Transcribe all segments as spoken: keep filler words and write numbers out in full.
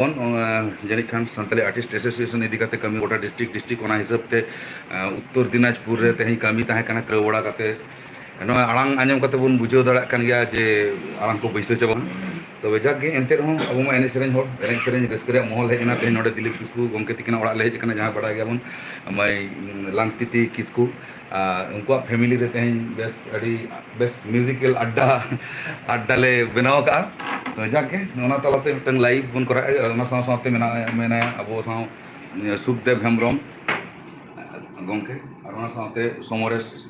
ᱵᱚᱱ, ᱡᱟᱹᱱᱤᱡ ᱠᱷᱟᱱ ᱥᱟᱱᱛᱟᱞᱤ ᱟᱨᱴᱤᱥᱴ ᱮᱥᱳᱥᱤᱭᱮᱥᱚᱱ ᱤᱫᱤ ᱠᱟᱛᱮ ᱠᱟᱹᱢᱤ ᱜᱚᱴᱟ ᱰᱤᱥᱴᱨᱤᱠᱴ ᱰᱤᱥᱴᱨᱤᱠᱴ ᱚᱱᱟ ᱦᱤᱥᱟᱹᱵ ᱛᱮ ᱩᱛᱛᱚᱨ ᱫᱤᱱᱟᱡᱽᱯᱩᱨ ᱨᱮ ᱛᱮᱦᱮᱧ ᱠᱟᱹᱢᱤ ᱛᱟᱦᱮᱸ ᱠᱟᱱᱟ, ᱠᱟᱹᱣ ᱵᱟᱲᱟ ᱠᱟᱛᱮ ᱱᱚᱣᱟ ᱟᱲᱟᱝ ᱟᱸᱡᱚᱢ ᱠᱟᱛᱮ ᱵᱚᱱ ᱵᱩᱡᱷᱟᱹᱣ ᱫᱟᱲᱮᱭᱟᱜ ᱠᱟᱱ ᱜᱮᱭᱟ ᱡᱮ ᱟᱲᱟᱝ ᱠᱚ ᱵᱟᱹᱭᱥᱟᱹᱣ ᱪᱟᱵᱟ᱾ ᱛᱚᱵᱮ ᱡᱟᱠ ᱜᱮ, ᱮᱱᱛᱮ ᱨᱮᱦᱚᱸ ᱟᱵᱚ ᱢᱟ ᱮᱱᱮᱡ ᱥᱮᱨᱮᱧ ᱦᱚᱲ, ᱮᱱᱮᱡ ᱥᱮᱨᱮᱧ ᱨᱟᱹᱥᱠᱟᱹ ᱨᱮᱭᱟᱜ ᱢᱚᱦᱚᱞ ᱦᱮᱡ ᱮᱱᱟ᱾ ᱛᱮᱦᱮᱧ ᱱᱚᱰᱮ ᱫᱤᱞᱤᱯ ᱠᱤᱥᱠᱩ ᱜᱚᱢᱠᱮ ᱛᱤᱠᱤᱱᱟᱜ ᱚᱲᱟᱜ ᱞᱮ ᱦᱮᱡ ᱟᱠᱟᱱᱟ, ᱡᱟᱦᱟᱸ ᱵᱟᱲᱟᱭ ᱜᱮᱭᱟᱵᱚᱱ ᱢᱟᱹᱭ ᱞᱟᱝᱛᱤᱛᱤ ᱠᱤᱥᱠᱩ᱾ ᱟᱨ ᱩᱱᱠᱩᱣᱟᱜ ᱯᱷᱮᱢᱤᱞᱤ ᱨᱮ ᱛᱮᱦᱮᱧ ᱵᱮᱥ ᱟᱹᱰᱤ ᱵᱮᱥ ᱢᱤᱣᱡᱤᱠᱟᱞ ᱟᱰᱰᱟ ᱟᱰᱰᱟ ᱞᱮ ᱵᱮᱱᱟᱣ ᱟᱠᱟᱫᱼᱟ᱾ ᱛᱚ ᱡᱟᱠ ᱜᱮ, ᱚᱱᱟ ᱛᱟᱞᱟᱛᱮ ᱢᱤᱫᱴᱟᱝ ᱞᱟᱭᱤᱵᱷ ᱵᱚᱱ ᱠᱚᱨᱟᱣᱮᱫᱼᱟ᱾ ᱚᱱᱟ ᱥᱟᱶ ᱥᱟᱶᱛᱮ ᱢᱮᱱᱟᱜ ᱢᱮᱱᱟᱭᱟ ᱟᱵᱚ ᱥᱟᱶ ᱥᱩᱠᱫᱮᱵ ᱦᱮᱢᱵᱨᱚᱢ ᱜᱚᱢᱠᱮ, ᱟᱨ ᱚᱱᱟ ᱥᱟᱶᱛᱮ ᱥᱚᱢᱚᱨᱮᱥ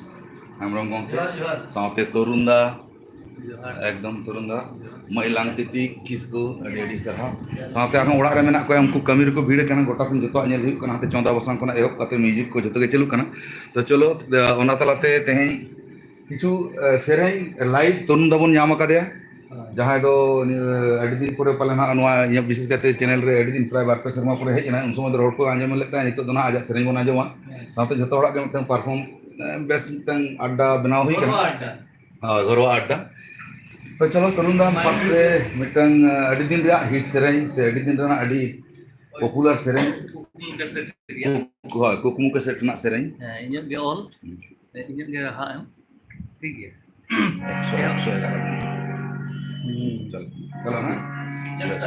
ᱦᱮᱢᱵᱨᱚᱢ ᱜᱚᱢᱠᱮ, ᱡᱚᱦᱟᱨ, ᱡᱚᱦᱟᱨ᱾ ᱥᱟᱶᱛᱮ ᱛᱚᱨᱩᱱ ᱫᱟ, ᱡᱚᱦᱟᱨ᱾ ᱮᱠᱫᱚᱢ ᱛᱚᱨᱩᱱ ᱫᱟ, ᱡᱚᱦᱟᱨ᱾ ᱢᱟᱹᱭ ᱞᱟᱝᱛᱤᱛᱤ ᱠᱤᱥᱠᱩ, ᱟᱹᱰᱤ ᱟᱹᱰᱤ ᱥᱟᱨᱦᱟᱣ᱾ ᱥᱟᱶᱛᱮ ᱟᱨᱦᱚᱸ ᱚᱲᱟᱜ ᱨᱮ ᱢᱮᱱᱟᱜ ᱠᱚᱣᱟ, ᱩᱱᱠᱩ ᱠᱟᱹᱢᱤ ᱨᱮᱠᱚ ᱵᱷᱤᱲ ᱟᱠᱟᱱᱟ, ᱜᱚᱴᱟ ᱥᱮᱱ ᱡᱚᱛᱚᱣᱟᱜ ᱧᱮᱞ ᱦᱩᱭᱩᱜ ᱠᱟᱱᱟ, ᱦᱟᱱᱛᱮ ᱪᱚᱸᱫᱟ ᱵᱟᱥᱟᱝ ᱠᱷᱚᱱᱟᱜ ᱮᱦᱚᱵ ᱠᱟᱛᱮ ᱢᱤᱣᱡᱤᱠ ᱠᱚ ᱡᱚᱛᱚ ᱜᱮ ᱪᱟᱹᱞᱩᱜ ᱠᱟᱱᱟ᱾ ᱛᱚ ᱪᱚᱞᱚ, ᱚᱱᱟ ᱛᱟᱞᱟᱛᱮ ᱛᱮᱦᱮᱧ ᱠᱤᱪᱷᱩ, ᱮ, ᱥᱮᱨᱮᱧ ᱞᱟᱭᱤᱵᱷ ᱛᱚᱨᱩᱱ ᱫᱟ ᱵᱚᱱ ᱧᱟᱢ ᱟᱠᱟᱫᱮᱭᱟ, ᱦᱳᱭ᱾ ᱡᱟᱦᱟᱸᱭ ᱫᱚ ᱱᱤᱭᱟᱹ ᱟᱹᱰᱤ ᱫᱤᱱ ᱯᱚᱨᱮ ᱯᱟᱞᱮ ᱱᱟᱦᱟᱜ ᱱᱚᱣᱟ ᱤᱧᱟᱹᱜ ᱵᱤᱥᱮᱥ ᱠᱟᱭᱛᱮ ᱪᱮᱱᱮᱞ ᱨᱮ ᱟᱹᱰᱤ ᱫᱤᱱ, ᱯᱨᱟᱭ ᱵᱟᱨ ᱯᱮ ᱥᱮᱨᱢᱟ ᱯᱚᱨᱮ ᱦᱮᱡ ᱮᱱᱟ, ᱩᱱ ᱥᱚᱢᱚᱭ ᱫᱚ ᱨᱚᱲ ᱠᱚ ᱟᱸᱡᱚᱢ ᱞᱮᱫ ᱛᱟᱦᱮᱸᱫ, ᱱᱤᱛᱚᱜ ᱫᱚ ᱱᱟᱦᱟᱜ ᱟᱡᱟᱜ ᱥᱮᱨᱮᱧ ᱵᱚᱱ ᱟᱸᱡᱚᱢᱟ᱾ ᱦᱮᱸ᱾ ᱥᱟᱶᱛᱮ ᱡᱚᱛᱚ ᱦᱚᱲᱟᱜ ᱜᱮ ᱢᱤᱫᱴᱟᱝ ᱯᱟᱨᱯᱷᱚᱨᱢ, ᱮ, ᱵᱮᱥ ᱢᱤᱫᱴᱟᱝ ᱟᱰᱰᱟ ᱵᱮᱱᱟᱣ ᱦᱩᱭ ᱠᱟᱱᱟ᱾ ᱜᱚᱨᱣᱟ ᱟᱰᱰᱟ᱾ ᱦᱳᱭ, ᱜᱚᱨᱣᱟ ᱟᱰᱰᱟ᱾ ᱛᱚ ᱪᱚᱞᱚ ᱛᱚᱨᱩᱱ ᱫᱟ, ᱢᱟ first ᱨᱮ ᱢᱤᱫᱴᱟᱝ, ᱮ, ᱟᱹᱰᱤ ᱫᱤᱱ ᱨᱮᱭᱟᱜ ᱦᱤᱴ ᱥᱮᱨᱮᱧ ᱥᱮ ᱟᱹᱰᱤ ᱫᱤᱱ ᱨᱮᱱᱟᱜ ᱟᱹᱰᱤ ᱯᱚᱯᱩᱞᱟᱨ ᱥᱮᱨᱮᱧ, ᱠᱩᱠᱢᱩ ᱠᱮᱥᱮᱴ ᱨᱮᱭᱟᱜ᱾ ᱠᱩᱠ-, ᱦᱳᱭ, ᱠᱩᱠᱢᱩ ᱠᱮᱥᱮᱴ ᱨᱮᱱᱟᱜ ᱥᱮᱨᱮᱧ᱾ ᱦᱮᱸ, ᱤᱧᱟᱹᱜ ᱜᱮ ᱚᱞ, ᱦᱩᱸ᱾ ᱤᱧᱟᱹᱜ ᱜᱮ ᱨᱟᱦᱟ ᱮᱢ᱾ ᱴᱷᱤᱠ ᱜᱮᱭᱟ᱾ ᱮᱠᱥᱚ, ᱮᱠᱥᱚ ᱮᱜᱟᱨᱚ᱾ ᱦᱩᱸ᱾ ᱪᱚᱞᱚ, ᱪᱚᱞᱚ ᱦᱟᱸᱜ᱾ ᱪᱚᱞᱚ᱾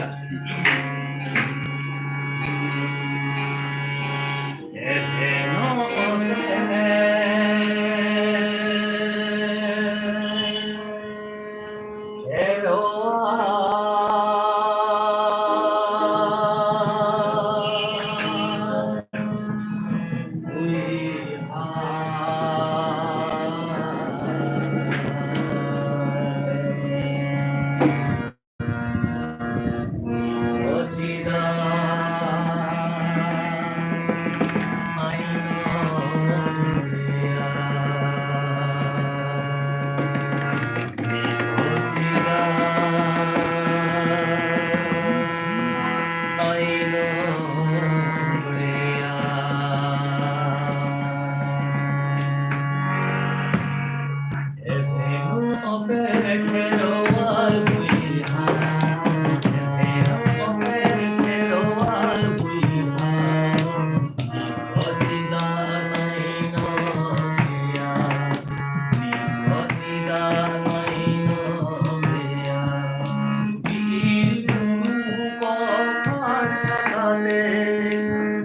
ᱠᱟᱛᱮ,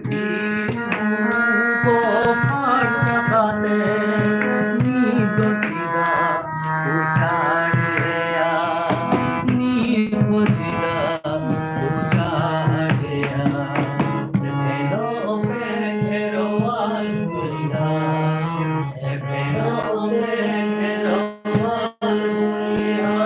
ᱵᱤᱨ ᱵᱩᱨᱩ ᱠᱚ ᱯᱷᱟᱨᱪᱟ ᱠᱟᱛᱮ, ᱱᱤᱛ ᱫᱚ ᱪᱮᱫᱟᱜ ᱠᱚ ᱪᱟᱲᱮᱭᱟ? ᱱᱤᱛ ᱫᱚ ᱪᱮᱫᱟᱜ ᱠᱚ ᱪᱟᱲᱮᱭᱟ? ᱯᱷᱮᱰᱚᱜ ᱢᱮ ᱠᱷᱮᱨᱣᱟᱞ ᱵᱚᱭᱦᱟ, ᱯᱷᱮᱰᱚᱜ ᱢᱮ ᱠᱷᱮᱨᱣᱟᱞ ᱵᱚᱭᱦᱟ᱾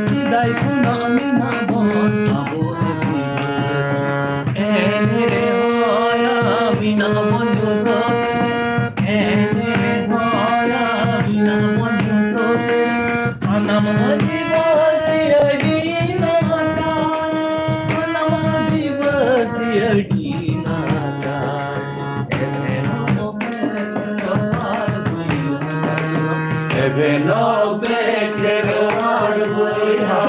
ᱥᱮᱫᱟᱭ ᱠᱷᱚᱱᱟᱜ ᱢᱮᱱᱟᱜ ᱵᱚᱱ ᱟᱵᱚ ᱟᱹᱫᱤᱵᱟᱹᱥᱤ᱾ ᱮᱱ ᱨᱮᱦᱚᱸ ᱢᱮᱱᱟᱜ ᱵᱚᱱ ᱡᱚᱛᱚ ᱛᱮ, ᱮᱱ ᱨᱮᱦᱚᱸ ᱢᱮᱱᱟᱜ ᱵᱚᱱ ᱡᱚᱛᱚ ᱛᱮ᱾ ᱥᱟᱱᱟᱢ ᱟᱹᱫᱤᱵᱟᱹᱥᱤ ᱟᱹᱰᱤ ᱱᱟᱪᱟᱨ, ᱥᱟᱱᱟᱢ ᱟᱹᱫᱤᱵᱟᱹᱥᱤ ᱟᱹᱰᱤ ᱱᱟᱪᱟᱨ᱾ ᱮᱵᱷᱮᱱᱚᱜ ᱢᱮ ᱠᱷᱮᱨᱣᱟᱲ ᱵᱚᱭᱦᱟ᱾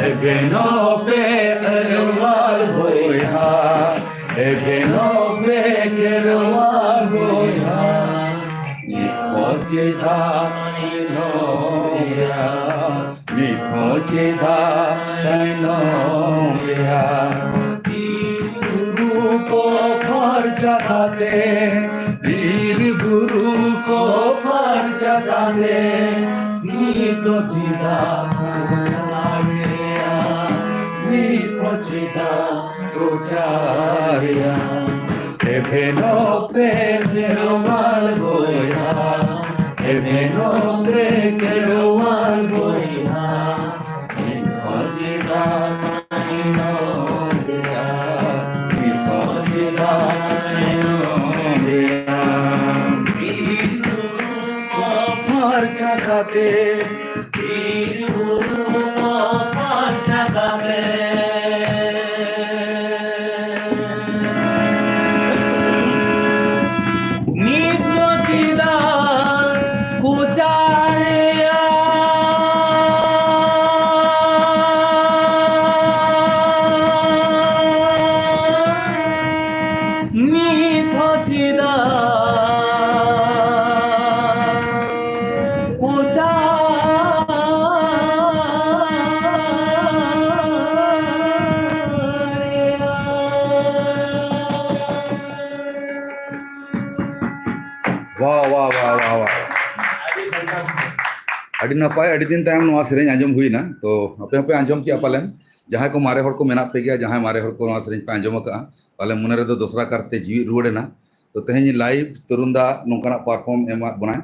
ᱮᱵᱷᱮᱱᱚᱜ ᱯᱮ ᱠᱷᱮᱨᱣᱟᱞ ᱵᱚᱭᱦᱟ, ᱮᱵᱷᱮᱱᱚᱜ ᱯᱮ ᱠᱷᱮᱨᱣᱟᱞ ᱵᱚᱭᱦᱟ, ᱱᱤᱛ ᱦᱚᱸ ᱪᱮᱫᱟᱜ ᱛᱟᱭᱱᱚᱢ ᱜᱮᱭᱟ? ᱱᱤᱛ ᱦᱚᱸ ᱪᱮᱫᱟᱜ ᱛᱟᱭᱱᱚᱢ ᱜᱮᱭᱟ? ᱵᱤᱨ ᱵᱩᱨᱩ ᱠᱚ ᱯᱷᱟᱨᱪᱟ ᱠᱟᱛᱮ, ᱵᱤᱨ ᱵᱩᱨᱩ ᱠᱚ ᱯᱷᱟᱨᱪᱟ ᱠᱟᱛᱮ, ᱱᱤᱛ ᱫᱚ ᱪᱮᱫᱟᱜ ᱠᱚ ᱪᱟᱨᱮᱭᱟ? ᱱᱤᱛ ᱫᱚ ᱪᱮᱫᱟᱜ ᱠᱚ ᱪᱟᱨᱮᱭᱟ? ᱮᱵᱷᱮᱱᱚᱜ ᱯᱮ ᱠᱷᱮᱨᱣᱟᱞ ᱵᱚᱭᱦᱟ, ᱮᱵᱷᱮᱱᱚᱜ ᱯᱮ ᱠᱷᱮᱨᱣᱟᱞ ᱵᱚᱭᱦᱟ, ᱱᱤᱛ ᱦᱚᱸ ᱪᱮᱫᱟᱜ ᱛᱟᱭᱱᱚᱢ ᱨᱮᱭᱟ? ᱱᱤᱛ ᱦᱚᱸ ᱪᱮᱫᱟᱜ ᱛᱟᱭᱱᱚᱢ ᱨᱮᱭᱟ? ᱵᱤᱨ ᱵᱩᱨᱩ ᱠᱚ ᱯᱷᱟᱨᱪᱟ ᱠᱟᱛᱮ, ᱵᱤᱨ ᱵᱩᱨᱩ ᱠᱚ ᱯᱷᱟᱨᱪᱟ ᱠᱟᱛᱮ, ᱱᱤᱛ ᱫᱚ ᱪᱮᱫᱟᱜ ᱠᱚ ᱪᱟᱨᱮᱭᱟ? ᱱᱤᱛ ᱦᱚᱸ ᱪᱮᱫᱟᱜ ᱠᱚ ᱪᱟᱨᱮᱭᱟ? ᱵᱟᱦ, ᱵᱟᱦ, ᱵᱟᱦ, ᱵᱟᱦ, ᱵᱟᱦ᱾ ᱟᱹᱰᱤ ᱱᱟᱯᱟᱭ, ᱟᱹᱰᱤ ᱫᱤᱱ ᱛᱟᱭᱚᱢ ᱱᱚᱣᱟ ᱥᱮᱨᱮᱧ ᱟᱸᱡᱚᱢ ᱦᱩᱭᱱᱟ᱾ ᱛᱚ ᱟᱯᱮ ᱦᱚᱸᱯᱮ ᱟᱸᱡᱚᱢ ᱠᱮᱜᱼᱟ ᱯᱟᱞᱮᱱ? ᱡᱟᱦᱟᱸᱭ ᱠᱚ ᱢᱟᱨᱮ ᱦᱚᱲ ᱠᱚ ᱢᱮᱱᱟᱜ ᱯᱮ ᱜᱮᱭᱟ, ᱡᱟᱦᱟᱸᱭ ᱢᱟᱨᱮ ᱦᱚᱲ ᱠᱚ ᱱᱚᱣᱟ ᱥᱮᱨᱮᱧ ᱯᱮ ᱟᱸᱡᱚᱢ ᱟᱠᱟᱜᱼᱟ, ᱯᱟᱞᱮ ᱢᱚᱱᱮ ᱨᱮᱫᱚ ᱫᱚᱥᱨᱟ ᱠᱟᱨᱛᱮ ᱡᱤᱣᱤᱫ ᱨᱩᱣᱟᱹᱲ ᱮᱱᱟ᱾ ᱛᱚ ᱛᱮᱦᱮᱧ ᱞᱟᱭᱤᱵᱷ ᱛᱚᱨᱩᱱ ᱫᱟ ᱱᱚᱝᱠᱟᱱᱟᱜ ᱯᱟᱨᱯᱷᱚᱨᱢ ᱮᱢᱟᱫ ᱵᱚᱱᱟᱭ᱾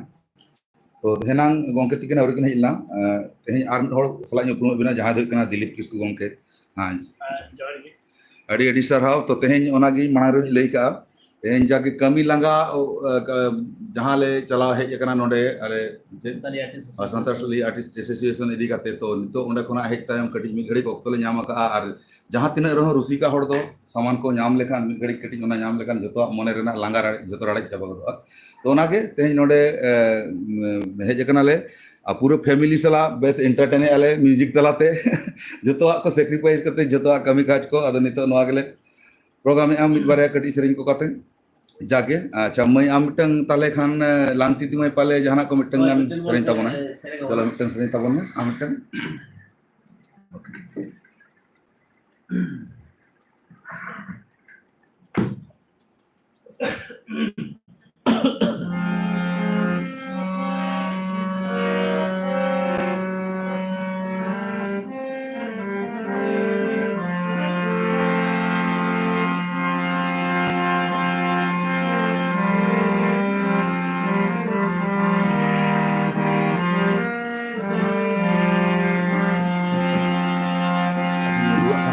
ᱛᱚ ᱛᱮᱦᱮᱧ ᱜᱚᱝᱠᱮ ᱛᱤᱠᱤᱱ ᱟᱹᱣᱨᱤ ᱠᱤᱱ ᱦᱮᱡ ᱞᱮᱱᱟ᱾ ᱛᱮᱦᱮᱧ ᱟᱨ ᱢᱤᱫ ᱦᱚᱲ ᱥᱟᱞᱟᱜ ᱤᱧ ᱩᱯᱨᱩᱢᱮᱫ ᱵᱮᱱᱟ, ᱡᱟᱦᱟᱸᱭ ᱫᱚ ᱦᱩᱭᱩᱜ ᱠᱟᱱᱟ ᱫᱤᱞᱤᱯ ᱠᱤᱥᱠᱩ ᱜᱚᱝᱠᱮ᱾ ᱦᱮᱸ, ᱡᱚᱦᱟᱨ ᱜᱮ᱾ ᱟᱹᱰᱤ ᱟᱹᱰᱤ ᱥᱟᱨᱦᱟᱣ᱾ ᱛᱚ ᱛᱮᱦᱮᱧ ᱚᱱᱟᱜᱮ ᱢᱟᱲᱟᱝ ᱨᱮᱧ ᱞᱟᱹᱭ ᱠᱟᱜᱼᱟ, ᱛᱮᱦᱮᱧ ᱡᱟᱜᱮ ᱠᱟᱹᱢᱤ ᱞᱟᱸᱜᱟ ᱡᱟᱦᱟᱸ ᱞᱮ ᱪᱟᱞᱟᱣ ᱦᱮᱡ ᱟᱠᱟᱱᱟ ᱱᱚᱰᱮ ᱟᱞᱮ ᱥᱟᱱᱛᱟᱲ ᱥᱟᱱᱛᱟᱲ ᱥᱩᱞᱤ ᱟᱨᱴᱤᱥᱴ ᱮᱥᱳᱥᱤᱭᱮᱥᱚᱱ ᱤᱫᱤ ᱠᱟᱛᱮ᱾ ᱛᱚ ᱱᱤᱛᱚᱜ ᱚᱸᱰᱮ ᱠᱷᱚᱱᱟᱜ ᱦᱮᱡ ᱛᱟᱭᱚᱢ ᱠᱟᱹᱴᱤᱡ ᱢᱤᱫ ᱜᱷᱟᱹᱲᱤᱡ ᱚᱠᱛᱚ ᱞᱮ ᱧᱟᱢ ᱟᱠᱟᱫᱼᱟ, ᱟᱨ ᱡᱟᱦᱟᱸ ᱛᱤᱱᱟᱹᱜ ᱨᱮᱦᱚᱸ ᱨᱩᱥᱤᱠᱟ ᱦᱚᱲ ᱫᱚ ᱥᱟᱢᱟᱱ ᱠᱚ ᱧᱟᱢ ᱞᱮᱠᱷᱟᱱ, ᱢᱤᱫ ᱜᱷᱟᱹᱲᱤᱡ ᱠᱟᱹᱴᱤᱡ ᱚᱱᱟ ᱧᱟᱢ ᱞᱮᱠᱷᱟᱱ ᱡᱚᱛᱚᱣᱟᱜ ᱢᱚᱱᱮ ᱨᱮᱱᱟᱜ ᱞᱟᱸᱜᱟ ᱨᱟᱲᱮᱡ ᱡᱚᱛᱚ ᱨᱟᱲᱮᱡ ᱪᱟᱵᱟ ᱜᱚᱫᱚᱜᱼᱟ᱾ ᱛᱚ ᱚᱱᱟᱜᱮ ᱛᱮᱦᱮᱧ ᱱᱚᱰᱮ ᱦᱮᱡ ᱟᱠᱟᱱᱟᱞᱮ, ᱟᱨ ᱯᱩᱨᱟᱹ ᱯᱷᱮᱢᱤᱞᱤ ᱥᱟᱞᱟᱜ ᱵᱮᱥ ᱮᱱᱴᱟᱨᱴᱮᱱᱮᱫ ᱟᱞᱮ ᱢᱤᱣᱡᱤᱠ ᱛᱟᱞᱟᱛᱮ᱾ ᱡᱚᱛᱚᱣᱟᱜ ᱠᱚ ᱥᱮᱠᱨᱤᱯᱷᱟᱭᱤᱥ ᱠᱟᱛᱮ ᱡᱚᱛᱚᱣᱟᱜ ᱠᱟᱹᱢᱤ ᱠᱟᱡᱽ ᱠᱚ᱾ ᱟᱫᱚ ᱱᱤᱛᱚᱜ ᱱᱚᱣᱟ ᱜᱮᱞᱮ ᱯᱨᱳᱜᱨᱟᱢᱮᱫᱼᱟ, ᱢᱤᱫ ᱵᱟᱨᱭᱟ ᱠᱟᱹᱴᱤᱡ ᱥᱮᱨᱮᱧ ᱠᱚ ᱠᱟᱛᱮ᱾ ᱡᱟᱜᱮ ᱟᱪᱪᱷᱟ, ᱢᱟᱹᱭ ᱟᱢ ᱢᱤᱫᱴᱟᱝ ᱛᱟᱦᱞᱮ ᱠᱷᱟᱱ ᱞᱟᱝᱛᱤ ᱛᱤ ᱢᱟᱹᱭ ᱯᱟᱞᱮ ᱡᱟᱦᱟᱱᱟᱜ ᱠᱚ ᱢᱤᱫᱴᱟᱝ ᱜᱟᱱ ᱥᱮᱨᱮᱧ ᱛᱟᱵᱚᱱᱟ᱾ ᱪᱚᱞᱚ ᱢᱤᱫᱴᱟᱝ ᱥᱮᱨᱮᱧ ᱛᱟᱵᱚᱱ ᱢᱮ ᱟᱢ ᱢᱤᱫᱴᱟᱝ᱾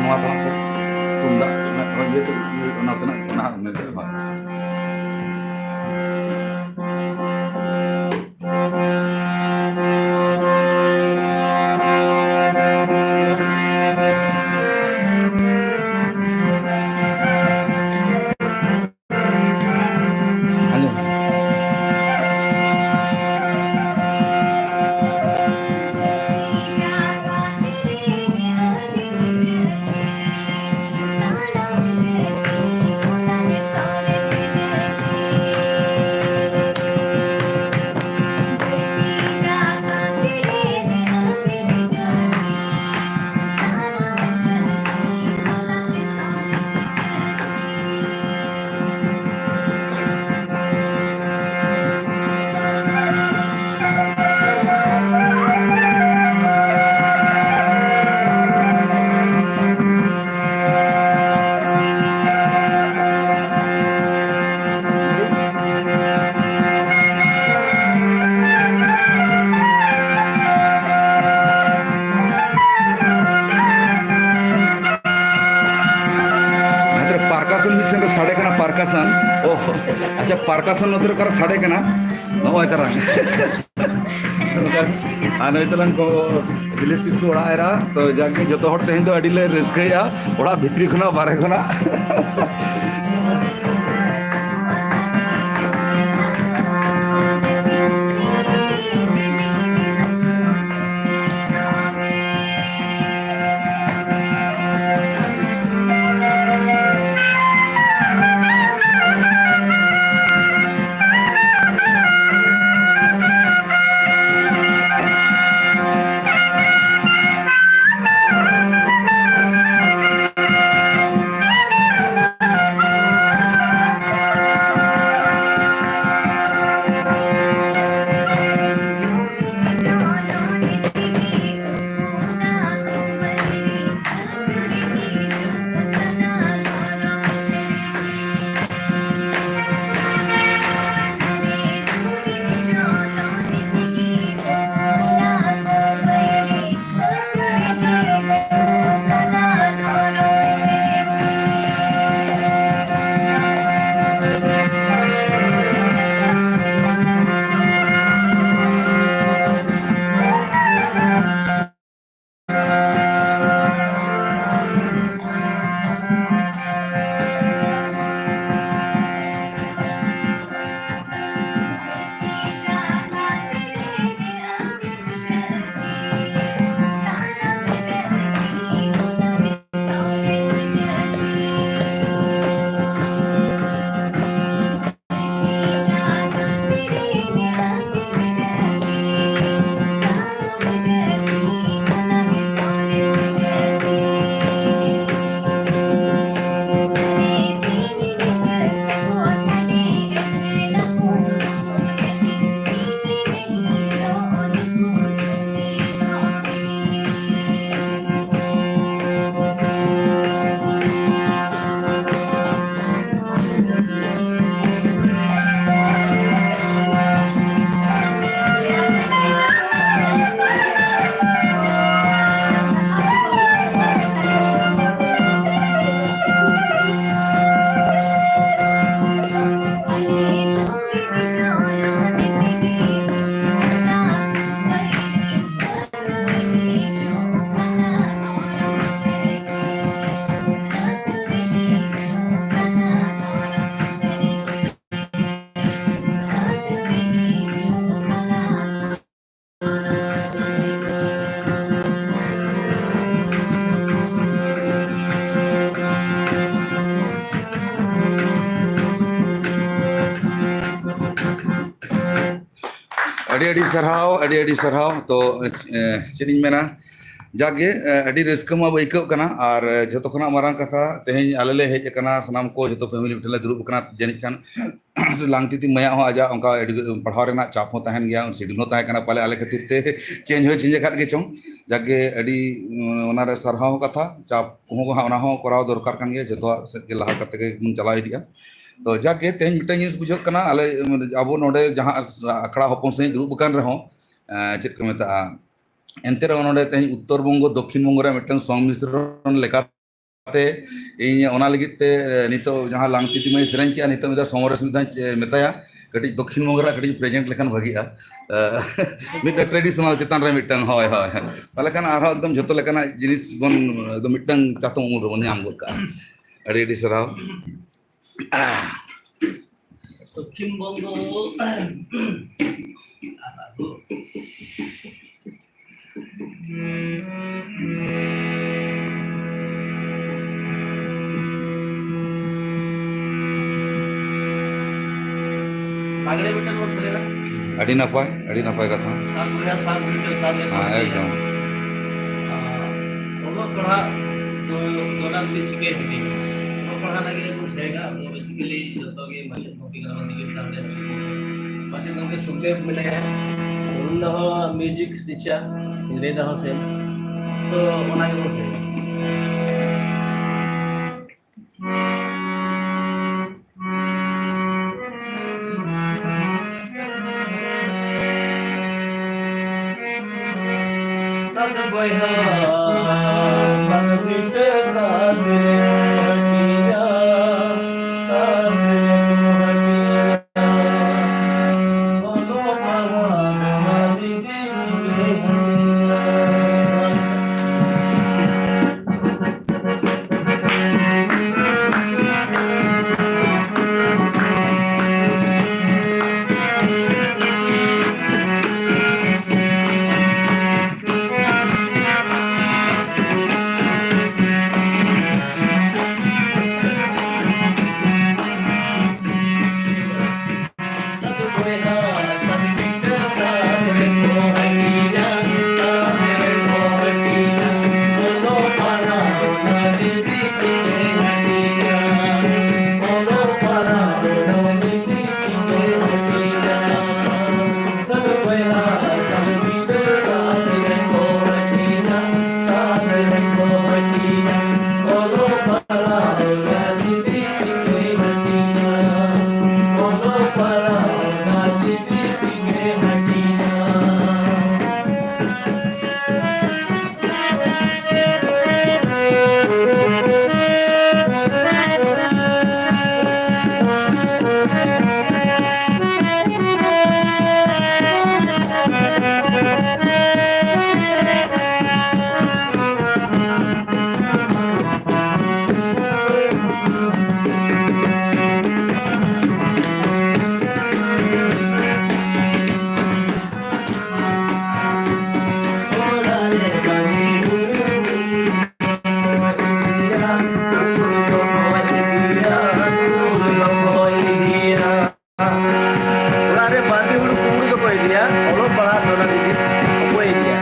ᱱᱚᱣᱟ ᱫᱚ ᱛᱩᱢᱫᱟᱜ ᱨᱮᱱᱟᱜ ᱤᱭᱟᱹ ᱛᱮ, ᱤᱭᱟᱹ ᱚᱱᱟ ᱛᱮᱱᱟᱜ ᱚᱱᱟ ᱦᱚᱸ ᱢᱮᱱ ᱜᱟᱱᱚᱜᱼᱟ᱾ ᱯᱟᱨᱠᱟᱥᱚᱱ᱾ ᱳ, ᱟᱪᱪᱷᱟ, ᱯᱟᱨᱠᱟᱥᱚᱱ ᱱᱚᱛᱮ ᱨᱮ ᱚᱠᱟᱨᱮ ᱥᱟᱰᱮ ᱠᱟᱱᱟ? ᱱᱚᱜᱼᱚᱭ ᱛᱟᱨᱟ᱾ ᱟᱨ ᱱᱩᱭ ᱛᱟᱞᱟᱝ ᱠᱚ ᱤᱞᱤᱥ ᱠᱤᱥᱠᱩ ᱚᱲᱟᱜ ᱮᱨᱟ, ᱛᱚ ᱡᱟᱜᱮ ᱡᱚᱛᱚ ᱦᱚᱲ ᱛᱮᱦᱮᱧ ᱫᱚ ᱟᱹᱰᱤ ᱞᱮ ᱨᱟᱹᱥᱠᱟᱹᱭᱟ, ᱚᱲᱟᱜ ᱵᱷᱤᱛᱨᱤ ᱠᱷᱚᱱᱟᱜ, ᱵᱟᱨᱦᱮ ᱠᱷᱚᱱᱟᱜ᱾ ᱟᱹᱰᱤ ᱟᱹᱰᱤ ᱥᱟᱨᱦᱟᱣ, ᱟᱹᱰᱤ ᱟᱹᱰᱤ ᱥᱟᱨᱦᱟᱣ᱾ ᱛᱚ, ᱮ, ᱪᱮᱫ ᱤᱧ ᱢᱮᱱᱟ, ᱡᱟᱠᱜᱮ, ᱮ, ᱟᱹᱰᱤ ᱨᱟᱹᱥᱠᱟᱹ ᱢᱟ ᱟᱹᱭᱠᱟᱹᱜ ᱠᱟᱱᱟ᱾ ᱟᱨ, ᱮ, ᱡᱷᱚᱛᱚ ᱠᱷᱚᱱᱟᱜ ᱢᱟᱨᱟᱝ ᱠᱟᱛᱷᱟ, ᱛᱮᱦᱮᱧ ᱟᱞᱮ ᱞᱮ ᱦᱮᱡ ᱟᱠᱟᱱᱟ, ᱥᱟᱱᱟᱢ ᱠᱚ, ᱡᱷᱚᱛᱚ ᱯᱷᱮᱢᱤᱞᱤ ᱢᱤᱫᱴᱷᱮᱱ ᱞᱮ ᱫᱩᱲᱩᱵ ᱟᱠᱟᱱᱟ᱾ ᱡᱟᱹᱱᱤᱡ ᱠᱷᱟᱱ ᱞᱟᱝᱛᱤᱛᱤ ᱢᱟᱹᱭᱟᱜ ᱦᱚᱸ ᱟᱡᱟᱜ ᱚᱱᱠᱟ ᱮᱰᱩ-, ᱯᱟᱲᱦᱟᱣ ᱨᱮᱱᱟᱜ ᱪᱟᱯ ᱦᱚᱸ ᱛᱟᱦᱮᱱ ᱜᱮᱭᱟ, ᱥᱤᱰᱤᱭᱩᱞ ᱦᱚᱸ ᱛᱟᱦᱮᱸ ᱠᱟᱱᱟ, ᱯᱟᱞᱮ ᱟᱞᱮ ᱠᱷᱟᱹᱛᱤᱨ ᱛᱮ ᱪᱮᱧᱡᱽ ᱦᱚᱸ ᱪᱮᱧᱡᱽ ᱟᱠᱟᱫ ᱜᱮ ᱪᱚᱝ᱾ ᱡᱟᱠᱜᱮ, ᱟᱹᱰᱤ, ᱩᱸ, ᱚᱱᱟᱨᱮ ᱥᱟᱨᱦᱟᱣ ᱠᱟᱛᱷᱟ, ᱪᱟᱯ ᱠᱚᱦᱚᱸ ᱦᱟᱸᱜ ᱚᱱᱟ ᱦᱚᱸ ᱠᱚᱨᱟᱣ ᱫᱚᱨᱠᱟᱨ ᱠᱟᱱ ᱜᱮᱭᱟ, ᱡᱷᱚᱛᱚᱣᱟᱜ ᱥᱮᱫ ᱜᱮ ᱞᱟᱦᱟ ᱠᱟᱛᱮ ᱜᱮ ᱵᱚᱱ ᱪᱟᱞᱟᱣ ᱤᱫᱤᱜᱼᱟ᱾ ᱛᱚ, ᱡᱟᱠᱜᱮ, ᱛᱮᱦᱮᱧ ᱢᱤᱫᱴᱟᱝ ᱡᱤᱱᱤᱥ ᱵᱩᱡᱷᱟᱹᱜ ᱠᱟᱱᱟ, ᱟᱞᱮ, ᱟᱵᱚ ᱱᱚᱰᱮ ᱡᱟᱦᱟᱸ ᱟᱠᱷᱲᱟ ᱦᱚᱯᱚᱱ ᱥᱟᱺᱦᱤᱡ ᱫᱩᱲᱩᱵ ᱟᱠᱟᱱ ᱨᱮᱦᱚᱸ, ᱮᱸ, ᱪᱮᱫ ᱠᱚ ᱢᱮᱛᱟᱜᱼᱟ, ᱮᱱᱛᱮ ᱨᱮᱦᱚᱸ ᱱᱚᱰᱮ ᱛᱮᱦᱮᱧ ᱩᱛᱛᱚᱨ ᱵᱚᱝᱜᱚ, ᱫᱚᱠᱠᱷᱤᱱ ᱵᱚᱝᱜᱚ ᱨᱮᱭᱟᱜ ᱢᱤᱫᱴᱟᱝ ᱥᱚᱝᱢᱤᱥᱨᱚᱱ ᱞᱮᱠᱟᱛᱮ ᱤᱧ ᱚᱱᱟ ᱞᱟᱹᱜᱤᱫ ᱛᱮ, ᱮ, ᱱᱤᱛᱚᱜ ᱡᱟᱦᱟᱸ ᱞᱟᱝᱛᱤᱛᱤ ᱢᱟᱹᱭ ᱥᱮᱨᱮᱧ ᱠᱮᱜᱼᱟ, ᱱᱤᱛᱚᱜ ᱢᱤᱫ ᱫᱷᱟᱣ ᱥᱚᱢᱚᱨᱮᱥ ᱢᱤᱫ ᱫᱷᱟᱣ ᱤᱧ ᱢᱮᱛᱟᱭᱟ, ᱠᱟᱹᱴᱤᱡ ᱫᱚᱠᱠᱷᱤᱱ ᱵᱚᱝᱜᱚ ᱨᱮᱭᱟᱜ ᱠᱟᱹᱴᱤᱡ ᱯᱨᱮᱡᱮᱱᱴ ᱞᱮᱠᱷᱟᱱ ᱵᱷᱟᱹᱜᱤᱜᱼᱟ᱾ ᱮ, ᱢᱤᱫᱴᱟᱝ ᱴᱨᱮᱰᱤᱥᱚᱱᱟᱞ ᱪᱮᱛᱟᱱ ᱨᱮ ᱢᱤᱫᱴᱟᱝ, ᱦᱳᱭ, ᱦᱳᱭ, ᱦᱳᱭ᱾ ᱛᱟᱦᱚᱞᱮ ᱠᱷᱟᱱ ᱟᱨᱦᱚᱸ ᱮᱠᱫᱚᱢ ᱡᱷᱚᱛᱚ ᱞᱮᱠᱟᱱᱟᱜ ᱡᱤᱱᱤᱥ ᱵᱚᱱ ᱮᱠᱫᱚᱢ ᱢᱤᱫᱴᱟᱝ ᱪᱟᱛᱚᱢ ᱩᱢᱩᱞ ᱨᱮᱵᱚᱱ ᱧᱟᱢ ᱜᱚᱫ ᱠᱟᱜᱼᱟ᱾ ᱟᱹᱰᱤ ᱟᱹᱰᱤ ᱥᱟᱨᱦᱟᱣ᱾ ᱫᱚᱠᱠᱷᱤᱱ ᱵᱚᱝᱜᱚ᱾ ᱞᱟᱜᱽᱲᱮ ᱢᱤᱫᱴᱟᱝ ᱵᱚᱱ ᱥᱮᱨᱮᱧᱟ᱾ ᱟᱹᱰᱤ ᱱᱟᱯᱟᱭ, ᱟᱹᱰᱤ ᱱᱟᱯᱟᱭ ᱠᱟᱛᱷᱟ᱾ ᱥᱟᱛ ᱵᱚᱭᱦᱟ ᱥᱟᱛ ᱵᱤᱴᱟᱹ ᱥᱟᱛ ᱨᱮ ᱦᱮᱸ, ᱛᱚᱞ ᱮᱠᱫᱚᱢ᱾ ᱟᱨ ᱚᱞᱚᱜ ᱯᱟᱲᱦᱟᱜ ᱫᱚ ᱫᱚᱱᱟᱜ ᱜᱮ ᱪᱤᱠᱟᱹᱭ ᱦᱟᱹᱴᱤᱧ᱾ ᱚᱞᱚᱜ ᱯᱟᱲᱦᱟᱜ ᱞᱟᱹᱜᱤᱫ ᱵᱚᱱ ᱥᱮᱨᱮᱧᱟ, ᱟᱵᱚ basically ᱡᱚᱛᱚ ᱜᱮ ᱢᱟᱪᱮᱫ ᱜᱚᱢᱠᱮ ᱠᱟᱱᱟ ᱵᱚᱱ, ᱫᱤᱞᱤᱯ ᱛᱟᱢ ᱨᱮ ᱢᱟᱪᱮᱫ ᱜᱚᱢᱠᱮ᱾ ᱢᱟᱪᱮᱫ ᱜᱚᱢᱠᱮ ᱥᱩᱠᱫᱮᱵ ᱢᱮᱱᱟᱭᱟ, ᱩᱱᱤ ᱫᱚ ᱦᱚᱸ music teacher, ᱥᱤᱝᱨᱟᱹᱭ ᱫᱟ ᱦᱚᱸ ᱥᱮᱢ᱾ ᱛᱚ ᱚᱱᱟ ᱜᱮᱵᱚᱱ ᱥᱮᱨᱮᱧᱟ᱾ ᱥᱟᱛ ᱵᱚᱭᱦᱟ, ᱥᱟᱛ ᱵᱤᱴᱟᱹ, ᱥᱟᱛ ᱨᱮ ᱠᱚ ᱦᱟᱹᱴᱤᱧᱟ, ᱥᱟᱛ ᱨᱮ ᱠᱚ ᱦᱟᱹᱴᱤᱧᱟ᱾ ᱚᱞᱚᱜ ᱯᱟᱲᱦᱟᱜ ᱨᱮᱢᱟ ᱫᱤᱫᱤ ᱪᱤᱠᱟᱹᱭ ᱦᱟᱹᱴᱤᱧᱟ᱾ ᱨᱮ ᱵᱟᱸᱫᱤ ᱦᱩᱲᱩ ᱠᱩᱢᱵᱽᱲᱩ ᱫᱚᱠᱚ ᱤᱫᱤᱭᱟ, ᱚᱞᱚᱜ ᱯᱟᱲᱦᱟᱜ ᱱᱚᱰᱮ ᱞᱟᱹᱜᱤᱫ ᱚᱠᱚᱭ ᱤᱫᱤᱭᱟ?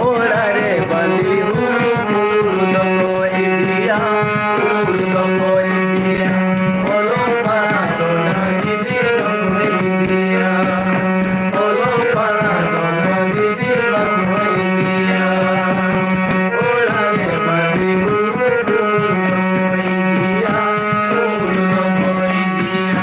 ᱚᱲᱟᱜ ᱨᱮ ᱵᱟᱸᱫᱤ ᱦᱩᱲᱩ ᱠᱩᱢᱵᱽᱲᱩ ᱫᱚᱠᱚ ᱤᱫᱤᱭᱟ, ᱠᱩᱢᱵᱽᱲᱩ ᱫᱚᱠᱚ ᱤᱫᱤᱭᱟ, ᱚᱞᱚᱜ ᱯᱟᱲᱦᱟᱜ ᱱᱚᱰᱮ ᱞᱟᱹᱜᱤᱫ ᱚᱠᱚᱭ ᱤᱫᱤᱭᱟ? ᱚᱞᱚᱜ ᱯᱟᱲᱦᱟᱜ ᱱᱚᱰᱮ ᱞᱟᱹᱜᱤᱫ ᱚᱠᱚᱭ ᱤᱫᱤᱭᱟ? ᱚᱲᱟᱜ ᱨᱮ ᱵᱟᱸᱫᱤ ᱦᱩᱲᱩ ᱠᱩᱢᱵᱽᱲᱩ ᱫᱚᱠᱚ ᱤᱫᱤᱭᱟ, ᱠᱩᱢᱵᱽᱲᱩ ᱫᱚᱠᱚ ᱤᱫᱤᱭᱟ᱾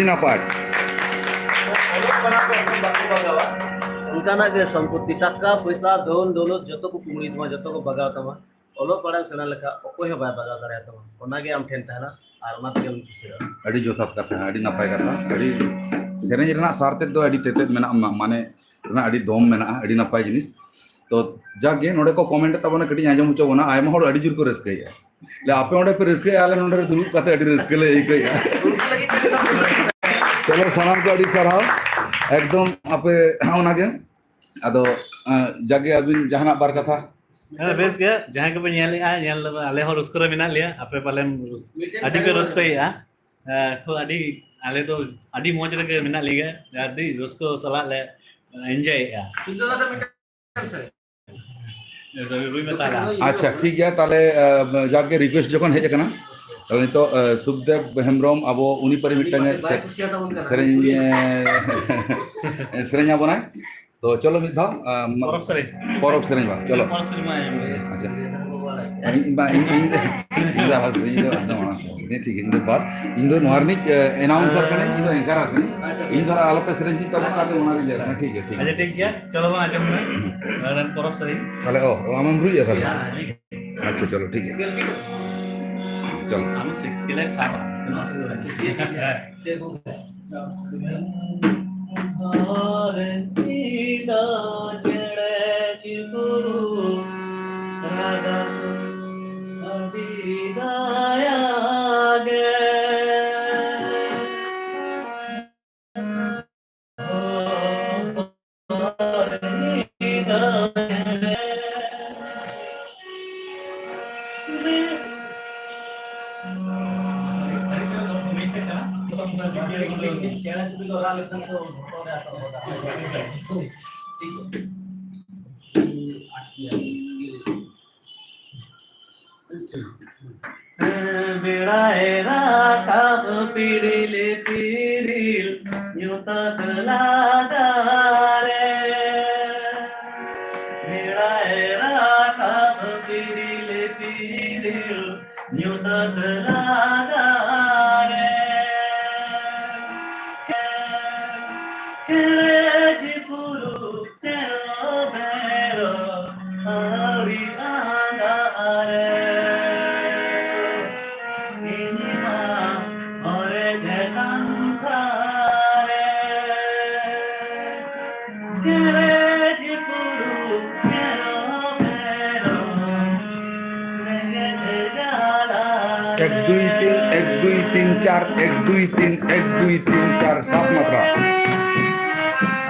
ᱱᱟᱯᱟᱭ᱾ ᱚᱱᱠᱟᱱᱟᱜ ᱜᱮ ᱥᱚᱢᱯᱚᱛᱤ, ᱴᱟᱠᱟ ᱯᱚᱭᱥᱟ, ᱫᱷᱚᱱ ᱫᱚᱞᱚᱛ ᱡᱚᱛᱚ ᱠᱚ ᱠᱩᱢᱲᱩᱭ ᱛᱟᱢᱟ, ᱡᱚᱛᱚ ᱠᱚ ᱵᱟᱜᱟᱣ ᱛᱟᱢᱟ᱾ ᱚᱞᱚᱜ ᱯᱟᱲᱦᱟᱜ ᱥᱮᱬᱟ ᱞᱮᱠᱷᱟᱱ ᱚᱠᱚᱭ ᱦᱚᱸ ᱵᱟᱭ ᱵᱟᱜᱟᱣ ᱫᱟᱲᱮᱭᱟᱛᱟᱢᱟ᱾ ᱚᱱᱟᱜᱮ ᱟᱢ ᱴᱷᱮᱱ ᱛᱟᱦᱮᱱᱟ ᱟᱨ ᱚᱱᱟ ᱛᱮᱜᱮᱢ ᱠᱤᱥᱟᱹᱬᱟ᱾ ᱟᱹᱰᱤ ᱡᱚᱛᱷᱟᱛ ᱠᱟᱛᱷᱟ, ᱟᱹᱰᱤ ᱱᱟᱯᱟᱭ ᱠᱟᱛᱷᱟ᱾ ᱟᱹᱰᱤ ᱥᱮᱨᱮᱧ ᱨᱮᱱᱟᱜ ᱥᱟᱨ ᱛᱮᱫ ᱫᱚ ᱟᱹᱰᱤ ᱛᱮᱛᱮᱫ ᱢᱮᱱᱟᱜᱼᱟ, ᱢᱟ-, ᱢᱟᱱᱮ ᱨᱮᱱᱟᱜ ᱟᱹᱰᱤ ᱫᱚᱢ ᱢᱮᱱᱟᱜᱼᱟ, ᱟᱹᱰᱤ ᱱᱟᱯᱟᱭ ᱡᱤᱱᱤᱥ᱾ ᱛᱚ ᱡᱟᱠ ᱜᱮ ᱱᱚᱰᱮ ᱠᱚ ᱠᱚᱢᱮᱱᱴ ᱛᱟᱵᱚᱱᱟ, ᱠᱟᱹᱴᱤᱡ ᱟᱸᱡᱚᱢ ᱦᱚᱪᱚ ᱵᱚᱱᱟ᱾ ᱟᱭᱢᱟ ᱦᱚᱲ ᱟᱹᱰᱤ ᱡᱳᱨ ᱠᱚ ᱨᱟᱹᱥᱠᱟᱹᱭᱮᱫᱼᱟ᱾ ᱞᱮ, ᱟᱯᱮ ᱚᱸᱰᱮ ᱯᱮ ᱨᱟᱹᱥᱠᱟᱹᱭᱟ, ᱟᱞᱮ ᱱᱚᱰᱮ ᱨᱮ ᱫᱩᱲᱩᱵ ᱠᱟᱛᱮ ᱟᱹᱰᱤ ᱨᱟᱹᱥᱠᱟᱹ ᱞᱮ ᱟᱹᱭᱠᱟᱹᱣᱮᱫᱼᱟ᱾ ᱪᱚᱞᱚ, ᱥᱟᱱᱟᱢ ᱠᱚ ᱟᱹᱰᱤ ᱥᱟᱨᱦᱟᱣ᱾ ᱮᱠᱫᱚᱢ ᱟᱯᱮ ᱚᱱᱟᱜᱮ᱾ ᱟᱫᱚ, ᱟᱸ, ᱡᱟᱜᱮ ᱟᱹᱵᱤᱱ ᱡᱟᱦᱟᱱᱟᱜ ᱵᱟᱨ ᱠᱟᱛᱷᱟ᱾ ᱦᱮᱸ, ᱵᱮᱥ ᱜᱮ᱾ ᱡᱟᱦᱟᱸᱭ ᱠᱚᱯᱮ ᱧᱮᱞᱮᱫᱼᱟ, ᱧᱮᱞ ᱫᱚ ᱟᱞᱮ ᱦᱚᱸ ᱨᱟᱹᱥᱠᱟᱹ ᱨᱮ ᱢᱮᱱᱟᱜ ᱞᱮᱭᱟ, ᱟᱯᱮ ᱯᱟᱞᱮᱱ ᱟᱹᱰᱤ ᱯᱮ ᱨᱟᱹᱥᱠᱟᱹᱭᱮᱫᱼᱟ᱾ ᱦᱮᱸ, ᱛᱚ ᱟᱹᱰᱤ, ᱟᱞᱮ ᱫᱚ ᱟᱹᱰᱤ ᱢᱚᱡᱽ ᱨᱮᱜᱮ ᱢᱮᱱᱟᱜ ᱞᱮᱭᱟ, ᱟᱹᱰᱤ ᱨᱟᱹᱥᱠᱟᱹ ᱥᱟᱞᱟᱜ ᱞᱮ ᱮᱱᱡᱚᱭᱮᱫᱼᱟ᱾ ᱨᱩᱭ ᱢᱮ ᱛᱟᱦᱞᱮ᱾ ᱟᱪᱪᱷᱟ, ᱴᱷᱤᱠ ᱜᱮᱭᱟ᱾ ᱛᱟᱦᱞᱮ, ᱟᱸ, ᱡᱟᱠ ᱜᱮ ᱨᱤᱠᱩᱭᱮᱥᱴ ᱡᱚᱠᱷᱚᱱ ᱦᱮᱡ ᱟᱠᱟᱱᱟ, ᱛᱟᱦᱞᱮ ᱱᱤᱛᱚᱜ, ᱟᱸ, ᱥᱩᱠᱫᱮᱵ ᱦᱮᱢᱵᱨᱚᱢ ᱟᱵᱚ ᱩᱱᱤ ᱯᱟᱹᱨᱤ ᱢᱤᱫᱴᱟᱝ ᱮ ᱥᱮ-, ᱥᱮᱨᱮᱧ, ᱮ, ᱥᱮᱨᱮᱧ ᱟᱵᱚᱱᱟᱭ᱾ ᱛᱚ ᱪᱚᱞᱚ ᱢᱤᱫ ᱫᱷᱟᱣ, ᱟᱸ, ᱯᱚᱨᱚᱵᱽ ᱥᱮᱨᱮᱧ᱾ ᱯᱚᱨᱚᱵᱽ ᱥᱮᱨᱮᱧ ᱵᱟᱝ, ᱪᱚᱞᱚ᱾ ᱯᱚᱨᱚᱵᱽ ᱥᱮᱨᱮᱧ ᱢᱟ ᱮᱢ ᱜᱮ᱾ ᱟᱪᱪᱷᱟ᱾ ᱤᱧ, ᱤᱧ, ᱵᱟ, ᱤᱧ, ᱤᱧ, ᱤᱧ ᱫᱚ ᱟᱨ ᱤᱧ ᱫᱚ ᱮᱠᱫᱚᱢ ᱚᱱᱟ ᱥᱚᱢᱚᱭ ᱜᱮ, ᱴᱷᱤᱠ ᱜᱮᱭᱟ, ᱤᱧ ᱫᱚ ᱵᱟᱫ, ᱤᱧ ᱫᱚ ᱱᱚᱣᱟ ᱨᱤᱱᱤᱡ, ᱮ, ᱮᱱᱟᱣᱩᱱᱥᱟᱨ ᱠᱟᱹᱱᱟᱹᱧ, ᱤᱧ ᱫᱚ ᱮᱝᱠᱟᱨᱟᱨ ᱠᱟᱹᱱᱟᱹᱧ᱾ ᱤᱧ ᱫᱚ ᱟᱞᱚᱯᱮ ᱥᱮᱨᱮᱧ ᱦᱚᱪᱚᱧ ᱛᱟᱵᱚᱱᱟ, ᱟᱨ ᱚᱱᱟ ᱨᱤᱧ ᱞᱟᱹᱭᱟ᱾ ᱴᱷᱤᱠ ᱜᱮᱭᱟ, ᱴᱷᱤᱠ ᱟᱪᱪᱷᱟ, ᱜᱮᱭᱟ᱾ ᱴᱷᱤᱠ ᱜᱮᱭᱟ, ᱪᱚᱞᱚ ᱵᱚᱱ ᱟᱸᱡᱚᱢ ᱞᱮᱜᱮ᱾ ᱚᱱᱟ ᱨᱮᱱ ᱯᱚᱨᱚᱵᱽ ᱥᱮᱨᱮᱧ᱾ ᱛᱟᱦᱞᱮ, ᱚ, ᱚ, ᱟᱢᱮᱢ ᱨᱩᱭᱮᱫᱼᱟ ᱛᱟᱦᱞᱮ? ᱦᱮᱸ, ᱦᱮᱸ᱾ ᱟᱪᱪᱷᱟ, ᱪᱚᱞᱚ, ᱴᱷᱤᱠ ᱜᱮᱭᱟ᱾ ᱪᱚᱞᱚ᱾ ᱟᱢ ᱥᱤᱠᱥ ᱠᱤᱞᱳ ᱥᱟᱵ᱾ ᱦᱮᱸ᱾ ᱫᱷᱚᱨᱛᱤ ᱫᱚ ᱪᱮᱬᱮ ᱪᱤᱯᱨᱩ ᱨᱟᱜᱟ ᱟᱹᱰᱤ ᱫᱟᱭᱟ ᱜᱮ᱾ ᱵᱮᱲᱟᱭ ᱨᱟᱠᱟᱵ ᱯᱤᱨᱤᱞ ᱯᱤᱨᱤᱞ ᱧᱩᱛᱟᱹᱛ ᱞᱟᱜᱟ ᱨᱮ᱾ ᱵᱮᱲᱟᱭ ᱨᱟᱠᱟᱵ ᱯᱤᱨᱤᱞ ᱯᱤᱨᱤᱞ ᱧᱩᱛᱟᱹᱛ ᱞᱟᱜᱟ ᱨᱮ᱾ ᱵᱩᱨᱩ ᱪᱮᱨᱚ ᱵᱮᱨᱚ ᱟᱹᱣᱨᱤ ᱟᱸᱜᱟᱨᱮ, ᱤᱧ ᱢᱟ ᱦᱚᱨᱮ ᱜᱮ ᱠᱟᱱᱛᱷᱟᱨᱮ᱾ ᱪᱮᱨᱮᱡ ᱵᱩᱨᱩ ᱪᱮᱨᱚ ᱵᱮᱨᱚ ᱨᱮᱸᱜᱮᱡ ᱡᱟᱞᱟᱨᱮ᱾ ᱮᱠ ᱫᱩᱭ ᱛᱤᱱ, ᱮᱠ ᱫᱩᱭ ᱛᱤᱱ ᱪᱟᱨ, ᱮᱠ ᱫᱩᱭ ᱛᱤᱱ, ᱮᱠ ᱫᱩᱭ ᱛᱤᱱ ᱪᱟᱨ, ᱥᱟᱛ ᱢᱟᱛᱨᱟ᱾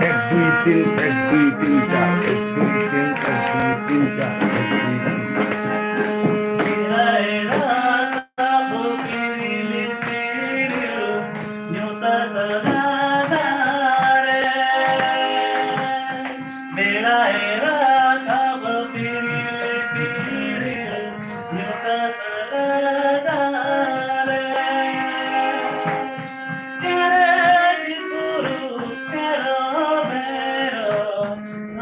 ᱮᱠ ᱫᱩᱭ ᱛᱤᱱ, ᱮᱠ ᱫᱩᱭ ᱛᱤᱱ ᱪᱟᱨ, ᱮᱠ ᱫᱩᱭ ᱛᱤᱱ, ᱮᱠ ᱫᱩᱭ ᱛᱤᱱ ᱪᱟᱨ, ᱮᱠ ᱫᱩᱭ ᱛᱤᱱ᱾ ᱵᱮᱲᱟᱭ ᱨᱟᱠᱟᱵ ᱯᱤᱨᱤᱞ ᱯᱤᱨᱤᱞ ᱧᱩᱛᱟᱹᱛ ᱨᱟᱜᱟᱨᱮ᱾ ᱪᱮᱬᱮ ᱪᱤᱯᱨᱩ ᱪᱮᱨᱚ ᱵᱮᱨᱚ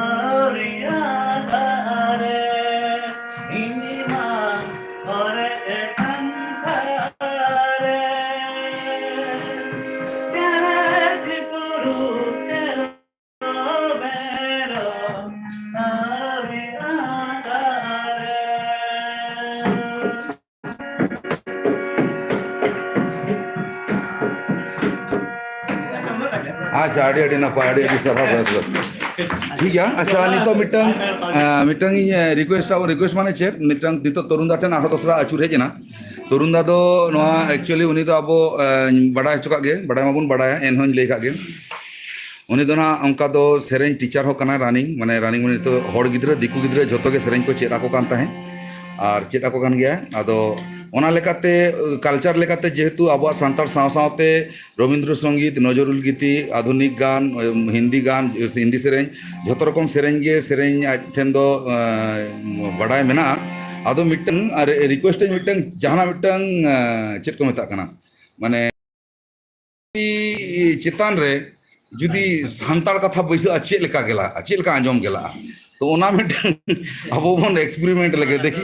ᱟᱹᱣᱨᱤ ᱟᱸᱜᱟᱨᱮ᱾ ᱤᱧ ᱢᱟ ᱦᱚᱨᱮ ᱮᱠᱷᱟᱱ ᱫᱷᱟᱨᱮ᱾ ᱪᱮᱬᱮ ᱪᱤᱯᱨᱩ ᱪᱮᱨᱚ ᱵᱮᱨᱚ ᱟᱹᱣᱨᱤ ᱟᱸᱜᱟᱨᱮ᱾ ᱟᱪᱪᱷᱟ, ᱟᱹᱰᱤ, ᱟᱹᱰᱤ ᱱᱟᱯᱟᱭ, ᱟᱹᱰᱤ, ᱟᱹᱰᱤ ᱥᱟᱨᱦᱟᱣ, ᱵᱮᱥ, ᱵᱮᱥ᱾ ᱴᱷᱤᱠ ᱜᱮᱭᱟ, ᱟᱪᱪᱷᱟ, ᱱᱤᱛᱚᱜ ᱢᱤᱫᱴᱟᱝ, ᱟᱸ, ᱢᱤᱫᱴᱟᱝ ᱤᱧ, ᱟᱸ, request, request ᱢᱟᱱᱮ ᱪᱮᱫ? ᱢᱤᱫᱴᱟᱝ ᱱᱤᱛᱚᱜ ᱛᱚᱨᱩᱱ ᱫᱟ ᱴᱷᱮᱱ ᱟᱨᱦᱚᱸ ᱫᱚᱥᱨᱟ ᱟᱹᱪᱩᱨ ᱦᱮᱡ ᱮᱱᱟ᱾ ᱛᱚᱨᱩᱱ ᱫᱟ ᱫᱚ ᱱᱚᱣᱟ actually ᱩᱱᱤ ᱫᱚ ᱟᱵᱚ, ᱟᱸ, ᱵᱟᱰᱟᱭ ᱦᱚᱪᱚ ᱠᱟᱜ ᱜᱮ, ᱵᱟᱰᱟᱭ ᱢᱟᱵᱚᱱ ᱵᱟᱰᱟᱭᱟ, ᱮᱱᱦᱚᱸᱧ ᱞᱟᱹᱭ ᱠᱟᱜ ᱜᱮ᱾ ᱩᱱᱤ ᱫᱚ ᱱᱟᱦᱟᱜ ᱚᱱᱠᱟ ᱫᱚ ᱥᱮᱨᱮᱧ teacher ᱦᱚᱸ ᱠᱟᱱᱟᱭ, running, ᱢᱟᱱᱮ running ᱢᱟᱱᱮ ᱱᱤᱛᱚᱜ ᱦᱚᱲ ᱜᱤᱫᱽᱨᱟᱹ, ᱫᱤᱠᱩ ᱜᱤᱫᱽᱨᱟᱹ ᱡᱷᱚᱛᱚ ᱜᱮ ᱥᱮᱨᱮᱧ ᱠᱚ ᱪᱮᱫ ᱟᱠᱚ ᱠᱟᱱ ᱛᱟᱦᱮᱸᱫ ᱟᱨ ᱪᱮᱫ ᱟᱠᱚ ᱠᱟᱱ ᱜᱮᱭᱟ᱾ ᱟᱫᱚ ᱚᱱᱟ ᱞᱮᱠᱟᱛᱮ, culture ᱞᱮᱠᱟᱛᱮ ᱡᱮᱦᱮᱛᱩ ᱟᱵᱚᱣᱟᱜ ᱥᱟᱱᱛᱟᱲ ᱥᱟᱶ ᱥᱟᱶᱛᱮ ᱨᱚᱵᱤᱱᱫᱨᱚ ᱥᱚᱝᱜᱤᱛ, ᱱᱚᱡᱨᱩᱞ ᱜᱤᱛᱤ, ᱟᱫᱷᱩᱱᱤᱠ ᱜᱟᱱ, ᱦᱤᱱᱫᱤ ᱜᱟᱱ, ᱦᱤᱱᱫᱤ ᱥᱮᱨᱮᱧ, ᱡᱷᱚᱛᱚ ᱨᱚᱠᱚᱢ ᱥᱮᱨᱮᱧ ᱜᱮ ᱥᱮᱨᱮᱧ ᱟᱡ ᱴᱷᱮᱱ ᱫᱚ, ᱮᱸ, ᱵᱟᱰᱟᱭ ᱢᱮᱱᱟᱜᱼᱟ᱾ ᱟᱫᱚ ᱢᱤᱫᱴᱟᱝ ᱟᱨ request ᱟᱹᱧ, ᱢᱤᱫᱴᱟᱝ ᱡᱟᱦᱟᱱᱟᱜ ᱢᱤᱫᱴᱟᱝ, ᱮᱸ, ᱪᱮᱫ ᱠᱚ ᱢᱮᱛᱟᱜ ᱠᱟᱱᱟ, ᱢᱟᱱᱮ ᱪᱮᱛᱟᱱ ᱨᱮ ᱡᱩᱫᱤ ᱥᱟᱱᱛᱟᱲ ᱠᱟᱛᱷᱟ ᱵᱟᱹᱭᱥᱟᱹᱜᱼᱟ, ᱪᱮᱫ ᱞᱮᱠᱟ ᱜᱮᱞᱟᱜᱼᱟ, ᱪᱮᱫ ᱞᱮᱠᱟ ᱟᱸᱡᱚᱢ ᱜᱮᱞᱟᱜᱼᱟ? ᱛᱚ ᱚᱱᱟ ᱢᱤᱫᱴᱟᱝ ᱟᱵᱚ ᱵᱚᱱ experiment ᱞᱮᱜᱮ, ᱫᱮᱠᱷᱤ᱾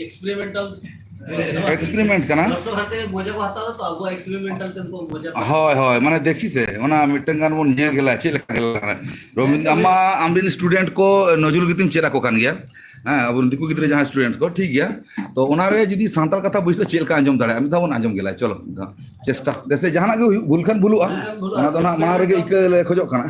ᱮᱠᱥᱯᱮᱨᱤᱢᱮᱱᱴᱟᱞ ᱮᱠᱥᱯᱮᱨᱤᱢᱮᱱᱴ ᱠᱟᱱᱟ᱾ ᱫᱚᱨᱥᱚᱠ ᱦᱟᱱᱛᱮ ᱢᱚᱡᱟ ᱠᱚ ᱦᱟᱛᱟᱣ ᱫᱟ ᱛᱚ, ᱟᱵᱚᱣᱟᱜ ᱮᱠᱥᱯᱮᱨᱤᱢᱮᱱᱴᱟᱞ ᱛᱮ ᱩᱱᱠᱩ ᱢᱚᱡᱟ ᱠᱚ ᱦᱳᱭ, ᱦᱳᱭ, ᱢᱟᱱᱮ ᱫᱮᱠᱷᱤ ᱥᱮ, ᱚᱱᱟ ᱢᱤᱫᱴᱟᱝ ᱜᱟᱱ ᱵᱚᱱ ᱧᱮᱞ ᱜᱮᱞᱟ, ᱪᱮᱫ ᱞᱮᱠᱟ ᱜᱮᱞᱟ ᱠᱟᱱᱟ᱾ ᱨᱚᱵᱤᱱᱫᱨᱚ, ᱟᱢ ᱢᱟ ᱟᱢᱨᱮᱱ ᱥᱴᱩᱰᱮᱱᱴ ᱠᱚ ᱱᱚᱡᱨᱩᱞ ᱜᱤᱛᱤᱢ ᱪᱮᱫ ᱟᱠᱚ ᱠᱟᱱ ᱜᱮᱭᱟ, ᱦᱮᱸ, ᱟᱵᱚᱨᱮᱱ ᱫᱤᱠᱩ ᱜᱤᱫᱽᱨᱟᱹ ᱡᱟᱦᱟᱸᱭ ᱥᱴᱩᱰᱮᱱᱴ ᱠᱚ, ᱴᱷᱤᱠ ᱜᱮᱭᱟ᱾ ᱛᱚ ᱚᱱᱟᱨᱮ ᱡᱩᱫᱤ ᱥᱟᱱᱛᱟᱲ ᱠᱟᱛᱷᱟ ᱵᱟᱹᱭᱥᱟᱹ ᱪᱮᱫ ᱞᱮᱠᱟ ᱟᱸᱡᱚᱢ ᱫᱟᱲᱮᱭᱟᱜᱼᱟ, ᱢᱤᱫ ᱫᱷᱟᱣ ᱵᱚᱱ ᱟᱸᱡᱚᱢ ᱜᱮᱞᱟ, ᱪᱚᱞᱚ ᱢᱤᱫ ᱫᱷᱟᱣ ᱪᱮᱥᱴᱟ᱾ ᱡᱮᱥᱮ ᱡᱟᱦᱟᱱᱟᱜ ᱜᱮ ᱦᱩᱭᱩᱜ, ᱵᱷᱩᱞ ᱠᱷᱟᱱ ᱵᱷᱩᱞᱩᱜᱼᱟ, ᱦᱮᱸ, ᱵᱷᱩᱞᱩᱜᱼᱟ᱾ ᱚᱱᱟ ᱫᱚ ᱱᱟᱦᱟᱜ ᱢᱟᱲᱟᱝ ᱨᱮᱜᱮ ᱤᱠᱟᱹ ᱞᱮ ᱠᱷᱚᱡᱚᱜ ᱠᱟᱱᱟ᱾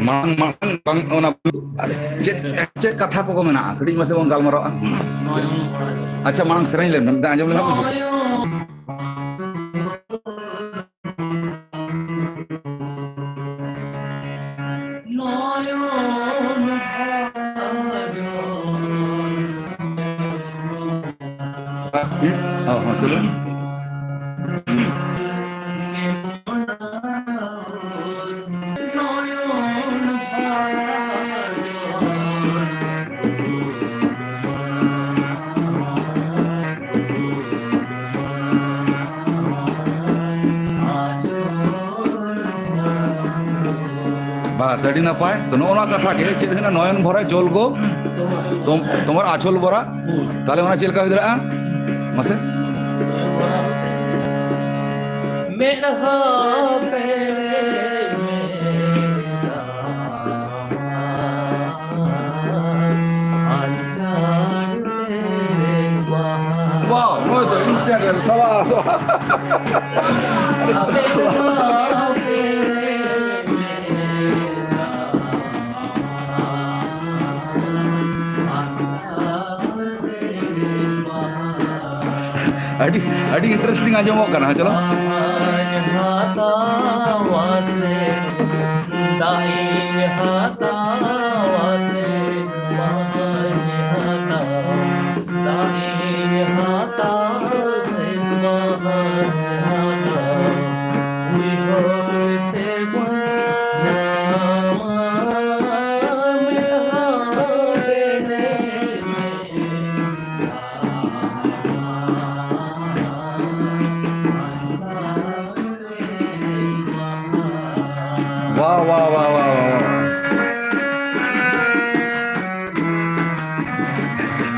ᱢᱟᱲᱟᱝ, ᱢᱟᱲᱟᱝ ᱵᱟᱝ, ᱚᱱᱟ ᱪᱮᱫ, ᱪᱮᱫ ᱠᱟᱛᱷᱟ ᱠᱚᱠᱚ ᱢᱮᱱᱟᱜᱼᱟ, ᱠᱟᱹᱴᱤᱡ ᱢᱟᱥᱮ ᱵᱚᱱ ᱜᱟᱞᱢᱟᱨᱟᱣᱟ᱾ ᱟᱪᱪᱷᱟ, ᱢᱟᱲᱟᱝ ᱥᱮᱨᱮᱧ ᱞᱮᱢ, ᱢᱤᱫ ᱫᱷᱟᱣ ᱟᱸᱡᱚᱢ ᱞᱮᱠᱷᱟᱱ ᱵᱩᱡᱷᱟᱹᱜᱼᱟ᱾ ᱱᱚᱭᱚᱱ ᱵᱷᱟᱡᱚᱱ। ᱦᱚᱸ, ᱦᱚᱸ, ᱪᱚᱞᱚ᱾ ᱵᱟᱥ, ᱟᱹᱰᱤ ᱱᱟᱯᱟᱭ᱾ ᱛᱚ, ᱱᱚᱜᱼᱚ ᱱᱚᱣᱟ ᱠᱟᱛᱷᱟ ᱜᱮ, ᱪᱮᱫ ᱦᱩᱭᱱᱟ? ᱱᱚᱭᱚᱱ ᱵᱷᱚᱨᱟ ᱡᱚᱞ ᱜᱳ, ᱛᱚᱢ-, ᱛᱚᱢᱟᱨ ᱟᱪᱚᱞ ᱵᱷᱚᱨᱟ᱾ ᱛᱟᱦᱞᱮ ᱚᱱᱟ ᱪᱮᱫ ᱞᱮᱠᱟ ᱦᱩᱭ ᱫᱟᱲᱮᱭᱟᱜᱼᱟ? ᱢᱟᱥᱮ᱾ ᱢᱮᱫᱦᱟ ᱯᱮᱨᱮᱡ ᱢᱮ᱾ ᱵᱟᱦ, ᱱᱚᱜᱼᱚᱭ ᱛᱚ, instant, ᱥᱟᱵᱟᱥ, ᱥᱟᱵᱟᱥ᱾ ᱟᱹᱰᱤ, ᱟᱹᱰᱤ interesting ᱟᱸᱡᱚᱢᱚᱜ ᱠᱟᱱᱟ, ᱪᱚᱞᱚ᱾ ᱫᱟᱜ ᱤᱧ ᱦᱟᱛᱟᱣᱟ ᱥᱮ ᱵᱟᱦᱟᱧ ᱦᱟᱛᱟᱣᱟ, ᱫᱟᱜ ᱤᱧ ᱦᱟᱛᱟᱣᱟ ᱥᱮ ᱵᱟᱦᱟᱧ ᱦᱟᱛᱟᱣᱟ, ᱩᱭᱦᱟᱹᱨ ᱛᱮ ᱵᱟᱹᱧ ᱧᱟᱢᱟ ᱢᱮᱫᱦᱟ ᱨᱮ᱾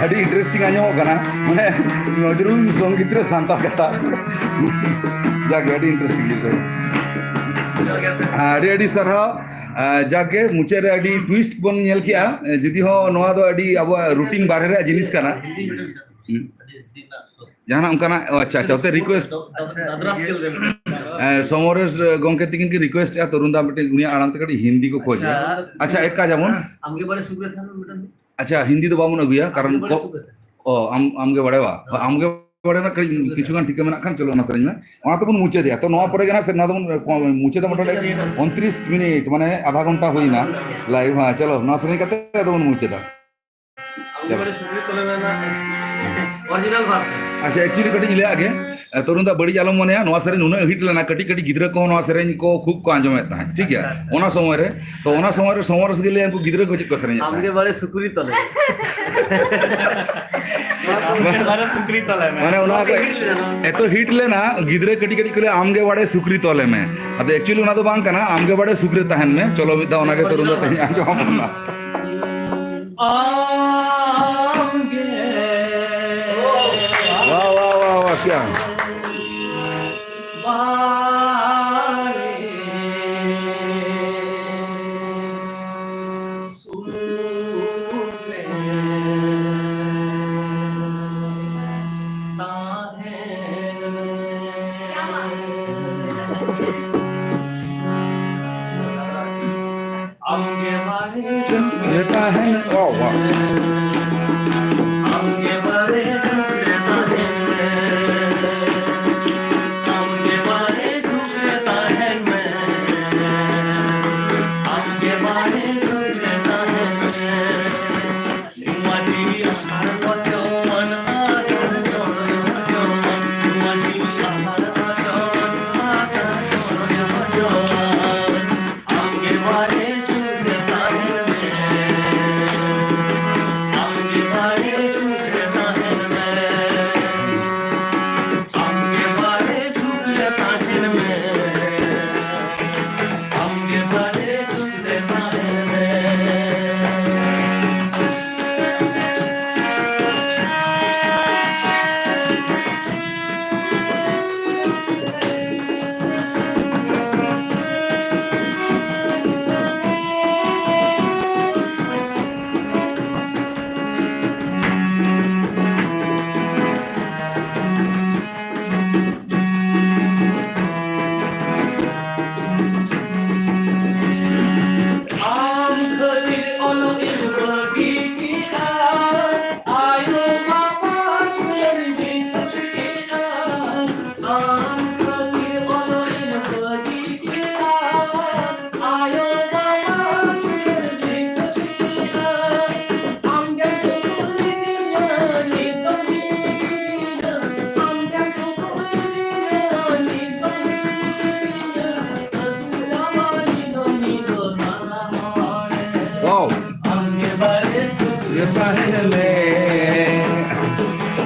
ᱟᱹᱰᱤ interesting ᱟᱸᱡᱚᱢᱚᱜ ᱠᱟᱱᱟ, ᱢᱟᱱᱮ ᱱᱚᱡᱽᱨᱩᱞ ᱥᱚᱝᱜᱤᱛ ᱨᱮ ᱥᱟᱱᱛᱟᱲ ᱠᱟᱛᱷᱟ᱾ ᱡᱟᱠ, ᱟᱹᱰᱤ interesting ᱜᱮ᱾ ᱦᱮᱸ, ᱟᱹᱰᱤ ᱟᱹᱰᱤ ᱥᱟᱨᱦᱟᱣ᱾ ᱟᱸ, ᱡᱟᱠ ᱜᱮ, ᱢᱩᱪᱟᱹᱫ ᱨᱮ ᱟᱹᱰᱤ twist ᱵᱚᱱ ᱧᱮᱞ ᱠᱮᱜᱼᱟ, ᱡᱩᱫᱤ ᱦᱚᱸ ᱱᱚᱣᱟ ᱫᱚ ᱟᱹᱰᱤ ᱟᱵᱚᱣᱟᱜ routine ᱵᱟᱨᱦᱮ ᱨᱮᱭᱟᱜ ᱡᱤᱱᱤᱥ ᱠᱟᱱᱟ᱾ ᱦᱩᱸ᱾ ᱡᱟᱦᱟᱱᱟᱜ ᱚᱱᱠᱟᱱᱟᱜ, ᱚ, ᱟᱪᱪᱷᱟ, ᱟᱪᱪᱷᱟ, ᱚᱱᱛᱮ request, ᱮ, ᱥᱚᱢᱚᱨᱮᱥ, ᱮ, ᱜᱚᱢᱠᱮ ᱛᱤᱠᱤᱱ ᱠᱤᱱ request ᱮᱫᱼᱟ, ᱛᱚᱨᱩᱱ ᱫᱟ ᱢᱤᱫᱴᱮᱱ ᱩᱱᱤᱭᱟᱜ ᱟᱲᱟᱝ ᱛᱮ ᱠᱟᱹᱴᱤᱡ ᱦᱤᱱᱫᱤ ᱠᱚ ᱠᱷᱚᱡᱟ᱾ ᱟᱪᱪᱷᱟ, ᱮᱠᱟ ᱡᱮᱢᱚᱱ᱾ ᱟᱪᱪᱷᱟ, ᱦᱤᱱᱫᱤ ᱫᱚ ᱵᱟᱵᱚᱱ ᱟᱹᱜᱩᱭᱟ, ᱠᱟᱨᱚᱱ ᱠᱚ, ᱚ, ᱟᱢ, ᱟᱢᱜᱮ ᱵᱟᱲᱟᱭ ᱵᱟ? ᱦᱳᱭ᱾ ᱟᱢᱜᱮ ᱵᱟᱲᱟᱭ ᱨᱮᱱᱟᱜ ᱠᱟᱹᱴᱤᱡ ᱠᱤᱪᱷᱩ ᱜᱟᱱ ᱴᱷᱤᱠᱟᱹ ᱢᱮᱱᱟᱜ ᱠᱷᱟᱱ, ᱪᱚᱞᱚ, ᱚᱱᱟ ᱥᱮᱨᱮᱧ ᱢᱮ᱾ ᱚᱱᱟ ᱛᱮᱵᱚᱱ ᱢᱩᱪᱟᱹᱫᱮᱜᱼᱟ᱾ ᱛᱚ, ᱱᱚᱣᱟ ᱯᱚᱨᱮ ᱜᱮ ᱱᱟᱜ ᱥᱮ-, ᱱᱚᱣᱟ ᱫᱚᱵᱚᱱ, ᱮ, ᱢᱩᱪᱟᱹᱫᱟ ᱢᱚᱴᱟᱢᱩᱴᱤ ᱩᱱᱛᱨᱤᱥ ᱢᱤᱱᱤᱴ, ᱢᱟᱱᱮ ᱟᱫᱷᱟ ᱜᱷᱚᱱᱴᱟ ᱦᱩᱭᱱᱟ live᱾ ᱦᱮᱸ, ᱪᱚᱞᱚ, ᱱᱚᱣᱟ ᱥᱮᱨᱮᱧ ᱠᱟᱛᱮ ᱟᱫᱚ ᱵᱚᱱ ᱢᱩᱪᱟᱹᱫᱟ᱾ ᱟᱪᱪᱷᱟ, actually ᱠᱟᱹᱴᱤᱡ ᱤᱧ ᱞᱟᱹᱭᱟᱜ ᱜᱮ᱾ ᱮ, ᱛᱚᱨᱩᱱ ᱫᱟ, ᱵᱟᱹᱲᱤᱡ ᱟᱞᱚᱢ ᱢᱚᱱᱮᱭᱟ, ᱱᱚᱣᱟ ᱥᱮᱨᱮᱧ ᱱᱩᱱᱟᱹᱜ hit ᱞᱮᱱᱟ, ᱠᱟᱹᱴᱤᱡ ᱠᱟᱹᱴᱤᱡ ᱜᱤᱫᱽᱨᱟᱹ ᱠᱚᱦᱚᱸ ᱱᱚᱣᱟ ᱥᱮᱨᱮᱧ ᱠᱚ ᱠᱷᱩᱵ ᱠᱚ ᱟᱸᱡᱚᱢᱮᱫ ᱛᱟᱦᱮᱸᱫ, ᱴᱷᱤᱠ ᱜᱮᱭᱟ? ᱟᱪᱪᱷᱟ, ᱟᱪᱪᱷᱟ᱾ ᱚᱱᱟ ᱥᱚᱢᱚᱭ ᱨᱮ, ᱛᱚ ᱚᱱᱟ ᱥᱚᱢᱚᱭ ᱨᱮ ᱥᱚᱢᱚᱨ ᱨᱟᱹᱥᱤ ᱞᱟᱹᱭᱟ ᱩᱱᱠᱩ ᱜᱤᱫᱽᱨᱟᱹ ᱠᱚ ᱪᱮᱫ ᱠᱚ ᱥᱮᱨᱮᱧᱮᱫ ᱟᱢᱜᱮ ᱛᱟᱦᱮᱸᱫ? ᱵᱟᱲᱮ ᱥᱩᱠᱨᱤ ᱛᱚᱞᱮ᱾ ᱟᱢᱜᱮ ᱵᱟᱲᱮ ᱥᱩᱠᱨᱤ ᱛᱚᱞᱮ ᱢᱮ᱾ ᱢᱟᱱᱮ ᱚᱱᱟ ᱠᱚ ᱮᱛᱚ hit ᱞᱮᱱᱟ, ᱜᱤᱫᱽᱨᱟᱹ ᱠᱟᱹᱴᱤᱡ ᱠᱟᱹᱴᱤᱡ ᱠᱚ ᱞᱟᱹᱭᱟ, "ᱟᱢᱜᱮ ᱵᱟᱲᱮ ᱥᱩᱠᱨᱤ ᱛᱚᱞᱮ ᱢᱮ᱾" ᱟᱫᱚ actually ᱚᱱᱟ ᱫᱚ ᱵᱟᱝ ᱠᱟᱱᱟ, "ᱟᱢᱜᱮ ᱵᱟᱲᱮ ᱥᱩᱠᱨᱤ ᱛᱟᱦᱮᱱ ᱢᱮ᱾" ᱪᱚᱞᱚ ᱢᱤᱫ ᱫᱷᱟᱣ ᱚᱱᱟᱜᱮ ᱛᱚᱨᱩᱱ ᱫᱟ ᱛᱮᱦᱮᱧ ᱟᱸᱡᱚᱢ ᱟᱵᱚᱱ ᱢᱟ᱾ ᱟᱢᱜᱮ ᱣᱟᱦ, ᱣᱟᱦ, ᱣᱟᱦ, ᱣᱟᱦ, ᱠᱭᱟ? ᱵᱟᱲᱮ ᱥᱩᱨ ᱨᱮ ᱛᱟᱦᱮᱱ ᱢᱮ᱾ ᱟᱢᱜᱮ ᱵᱟᱲᱮ ᱥᱩᱨ ᱨᱮ ᱛᱟᱦᱮᱱ᱾ ᱣᱟᱦ, ᱣᱟᱦ᱾ ᱟᱢᱜᱮ ᱵᱟᱲᱮ ᱥᱩᱨ ᱨᱮ ᱛᱟᱦᱮᱱ ᱢᱮ᱾ ᱟᱢᱜᱮ ᱵᱟᱲᱮ ᱥᱩᱨ ᱨᱮ ᱛᱟᱦᱮᱱ ᱢᱮ᱾ ᱟᱢᱜᱮ ᱵᱟᱲᱮ ᱥᱩᱨ ᱨᱮ ᱛᱟᱦᱮᱱ ᱢᱮ᱾ ᱱᱚᱣᱟ ᱡᱤᱣᱤ ᱟᱦᱟᱨ ᱦᱚᱪᱚᱣᱟᱱ, ᱟᱦᱟᱨ ᱦᱚᱪᱚᱣᱟᱱ, ᱱᱚᱣᱟ ᱡᱤᱣᱤ ᱟᱦᱟᱨ ᱦᱚᱪᱚᱣᱟᱱ, ᱟᱦᱟᱨ ᱦᱚᱪᱚᱣᱟᱱ᱾ ᱟᱢᱜᱮ ᱵᱟᱲᱮ ᱥᱩᱨ ᱨᱮ ᱛᱟᱦᱮᱱ ᱢᱮ᱾ ᱟᱢᱜᱮ ᱵᱟᱲᱮ ᱥᱩᱨ ᱨᱮ ᱛᱟᱦᱮᱱ ᱢᱮ᱾ ᱟᱢᱜᱮ ᱵᱟᱲᱮ ᱥᱩᱨ ᱨᱮ ᱛᱟᱦᱮᱱ ᱢᱮ᱾ ᱟᱢᱜᱮ ᱵᱟᱲᱮ ᱥᱩᱨ ᱨᱮ ᱛᱟᱦᱮᱱ ᱢᱮ᱾ ᱛᱟᱦᱮᱱ ᱢᱮ,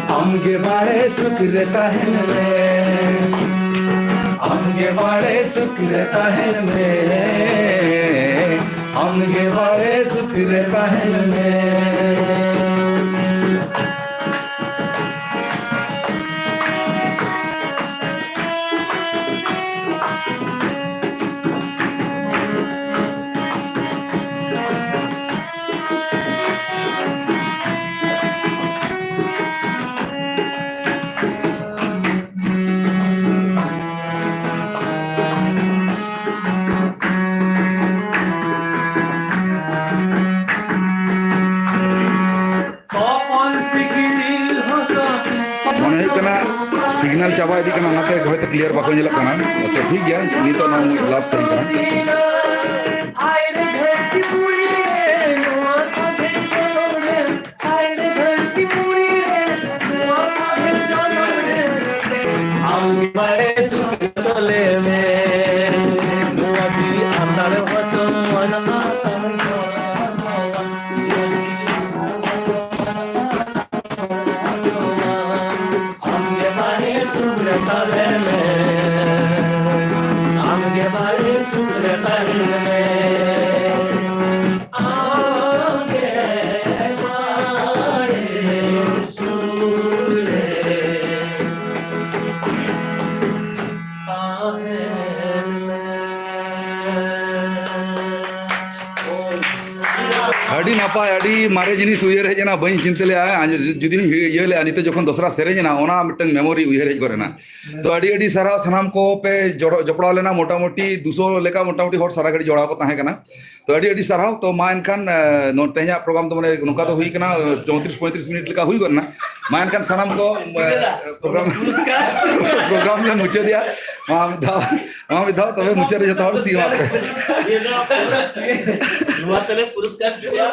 ᱟᱢᱜᱮ ᱵᱟᱲᱮ ᱥᱩᱠ ᱨᱮ ᱛᱟᱦᱮᱱ ᱢᱮ, ᱟᱢᱜᱮ ᱵᱟᱲᱮ ᱥᱩᱠ ᱨᱮ ᱛᱟᱦᱮᱱ ᱢᱮ, ᱟᱢᱜᱮ ᱵᱟᱲᱮ ᱥᱩᱠ ᱨᱮ ᱛᱟᱦᱮᱱ ᱢᱮ᱾ ᱢᱚᱱᱮ ᱦᱩᱭᱩᱜ ᱠᱟᱱᱟ ᱥᱤᱜᱽᱱᱟᱞ ᱪᱟᱵᱟ ᱤᱫᱤᱜ ᱠᱟᱱᱟ, ᱚᱱᱟᱛᱮ ᱦᱚᱭᱛᱳ ᱠᱞᱤᱭᱟᱨ ᱵᱟᱠᱚ ᱧᱮᱞᱚᱜ ᱠᱟᱱᱟ᱾ ᱟᱪᱪᱷᱟ, ᱴᱷᱤᱠ ᱜᱮᱭᱟ, ᱱᱤᱛᱚᱜ ᱱᱚᱣᱟ ᱞᱟᱥᱴ ᱥᱮᱨᱮᱧ ᱠᱟᱱᱟ᱾ ᱟᱹᱰᱤ ᱱᱟᱯᱟᱭ, ᱟᱹᱰᱤ ᱢᱟᱨᱮ ᱡᱤᱱᱤᱥ ᱩᱭᱦᱟᱹᱨ ᱦᱮᱡ ᱮᱱᱟ, ᱵᱟᱹᱧ ᱪᱤᱱᱛᱟᱹ ᱞᱮᱫᱼᱟ᱾ ᱟᱨ ᱡᱩᱫᱤᱧ ᱤᱭᱟᱹ ᱞᱮᱫᱼᱟ, ᱱᱤᱛᱚᱜ ᱡᱚᱠᱷᱚᱱ ᱫᱚᱥᱨᱟ ᱥᱮᱨᱮᱧ ᱮᱱᱟ, ᱚᱱᱟ ᱢᱤᱫᱴᱟᱝ ᱢᱮᱢᱳᱨᱤ ᱩᱭᱦᱟᱹᱨ ᱦᱮᱡ ᱜᱚᱫ ᱮᱱᱟ᱾ ᱛᱚ, ᱟᱹᱰᱤ ᱟᱹᱰᱤ ᱥᱟᱨᱦᱟᱣ ᱥᱟᱱᱟᱢ ᱠᱚ ᱯᱮ ᱡᱚᱲᱚ-, ᱡᱚᱯᱲᱟᱣ ᱞᱮᱱᱟ᱾ ᱢᱚᱴᱟᱢᱩᱴᱤ ᱫᱩᱥᱚ ᱞᱮᱠᱟ ᱢᱚᱴᱟᱢᱩᱴᱤ ᱦᱚᱲ ᱥᱟᱨᱟ ᱜᱷᱟᱹᱲᱤᱡ ᱡᱚᱲᱟᱣ ᱠᱚ ᱛᱟᱦᱮᱸ ᱠᱟᱱᱟ᱾ ᱛᱚ, ᱟᱹᱰᱤ ᱟᱹᱰᱤ ᱥᱟᱨᱦᱟᱣ᱾ ᱛᱚ, ᱢᱟ ᱮᱱᱠᱷᱟᱱ, ᱮ, ᱱᱚ-, ᱛᱮᱦᱮᱧᱟᱜ ᱯᱨᱳᱜᱨᱟᱢ ᱫᱚ ᱢᱟᱱᱮ ᱱᱚᱝᱠᱟ ᱫᱚ ᱦᱩᱭ ᱠᱟᱱᱟ, ᱮ, ᱪᱳᱭᱛᱨᱤᱥ ᱯᱚᱸᱭᱛᱨᱤᱥ ᱢᱤᱱᱤᱴ ᱞᱮᱠᱟ ᱦᱩᱭ ᱜᱚᱫ ᱮᱱᱟ᱾ ᱢᱟ ᱮᱱᱠᱷᱟᱱ ᱥᱟᱱᱟᱢ ᱠᱚ, ᱮ, ᱯᱨᱳᱜᱨᱟᱢ, ᱯᱨᱳᱜᱨᱟᱢ ᱞᱮ ᱢᱩᱪᱟᱹᱫᱮᱜᱼᱟ᱾ ᱢᱟ ᱢᱤᱫ ᱫᱷᱟᱣ, ᱢᱟ ᱢᱤᱫ ᱫᱷᱟᱣ, ᱛᱚᱵᱮ ᱢᱩᱪᱟᱹᱫ ᱨᱮ ᱡᱚᱛᱚ ᱦᱚᱲ ᱛᱤ ᱮᱢᱟ ᱯᱮ᱾ ᱱᱚᱣᱟ ᱛᱮᱞᱮ ᱯᱩᱨᱚᱥᱠᱟᱨ ᱠᱮᱫᱟ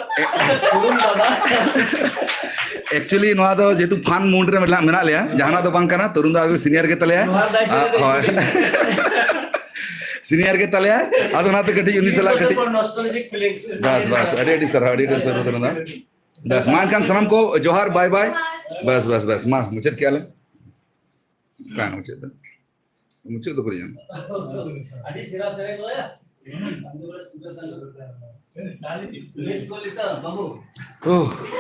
ᱛᱚᱨᱩᱱ ᱫᱟᱫᱟ᱾ Actually, ᱱᱚᱣᱟ ᱫᱚ ᱡᱮᱦᱮᱛᱩ ᱯᱷᱟᱱ ᱢᱩᱰ ᱨᱮ ᱢᱮᱱᱟᱜ, ᱢᱮᱱᱟᱜ ᱞᱮᱭᱟ, ᱡᱟᱦᱟᱱᱟᱜ ᱫᱚ ᱵᱟᱝ ᱠᱟᱱᱟ᱾ ᱛᱚᱨᱩᱱ ᱫᱟ ᱟᱵᱚ ᱥᱤᱱᱤᱭᱟᱨ ᱜᱮ ᱛᱟᱞᱮᱭᱟ᱾ ᱫᱚᱦᱟᱨ ᱫᱟᱭ ᱥᱮ ᱟᱨ, ᱦᱳᱭ᱾ ᱥᱤᱱᱤᱭᱟᱨ ᱜᱮ ᱛᱟᱞᱮᱭᱟ, ᱟᱫᱚ ᱚᱱᱟᱛᱮ ᱠᱟᱹᱴᱤᱡ ᱩᱱᱤ ᱥᱟᱞᱟᱜ ᱠᱟᱹᱴᱤᱡ ᱱᱚᱥᱴᱟᱞᱡᱤᱠ ᱯᱷᱤᱞᱤᱝᱥ᱾ ᱵᱟᱥ, ᱵᱟᱥ, ᱟᱹᱰᱤ ᱟᱹᱰᱤ ᱥᱟᱨᱦᱟᱣ, ᱟᱹᱰᱤ ᱟᱹᱰᱤ ᱥᱟᱨᱦᱟᱣ ᱛᱚᱨᱩᱱ ᱫᱟ᱾ ᱵᱮᱥ, ᱢᱟ ᱮᱱᱠᱷᱟᱱ ᱥᱟᱱᱟᱢ ᱠᱚ ᱡᱚᱦᱟᱨ, ᱵᱟᱭ ᱵᱟᱭ᱾ ᱵᱮᱥ, ᱵᱮᱥ, ᱵᱮᱥ, ᱢᱟ ᱢᱩᱪᱟᱹᱫ ᱠᱮᱜᱼᱟ ᱞᱮ᱾ ᱵᱟᱝ ᱢᱩᱪᱟᱹᱫ ᱫᱚ, ᱢᱩᱪᱟᱹᱫ ᱫᱚ ᱠᱩᱲᱤ ᱡᱚᱱ᱾ ᱳᱦ᱾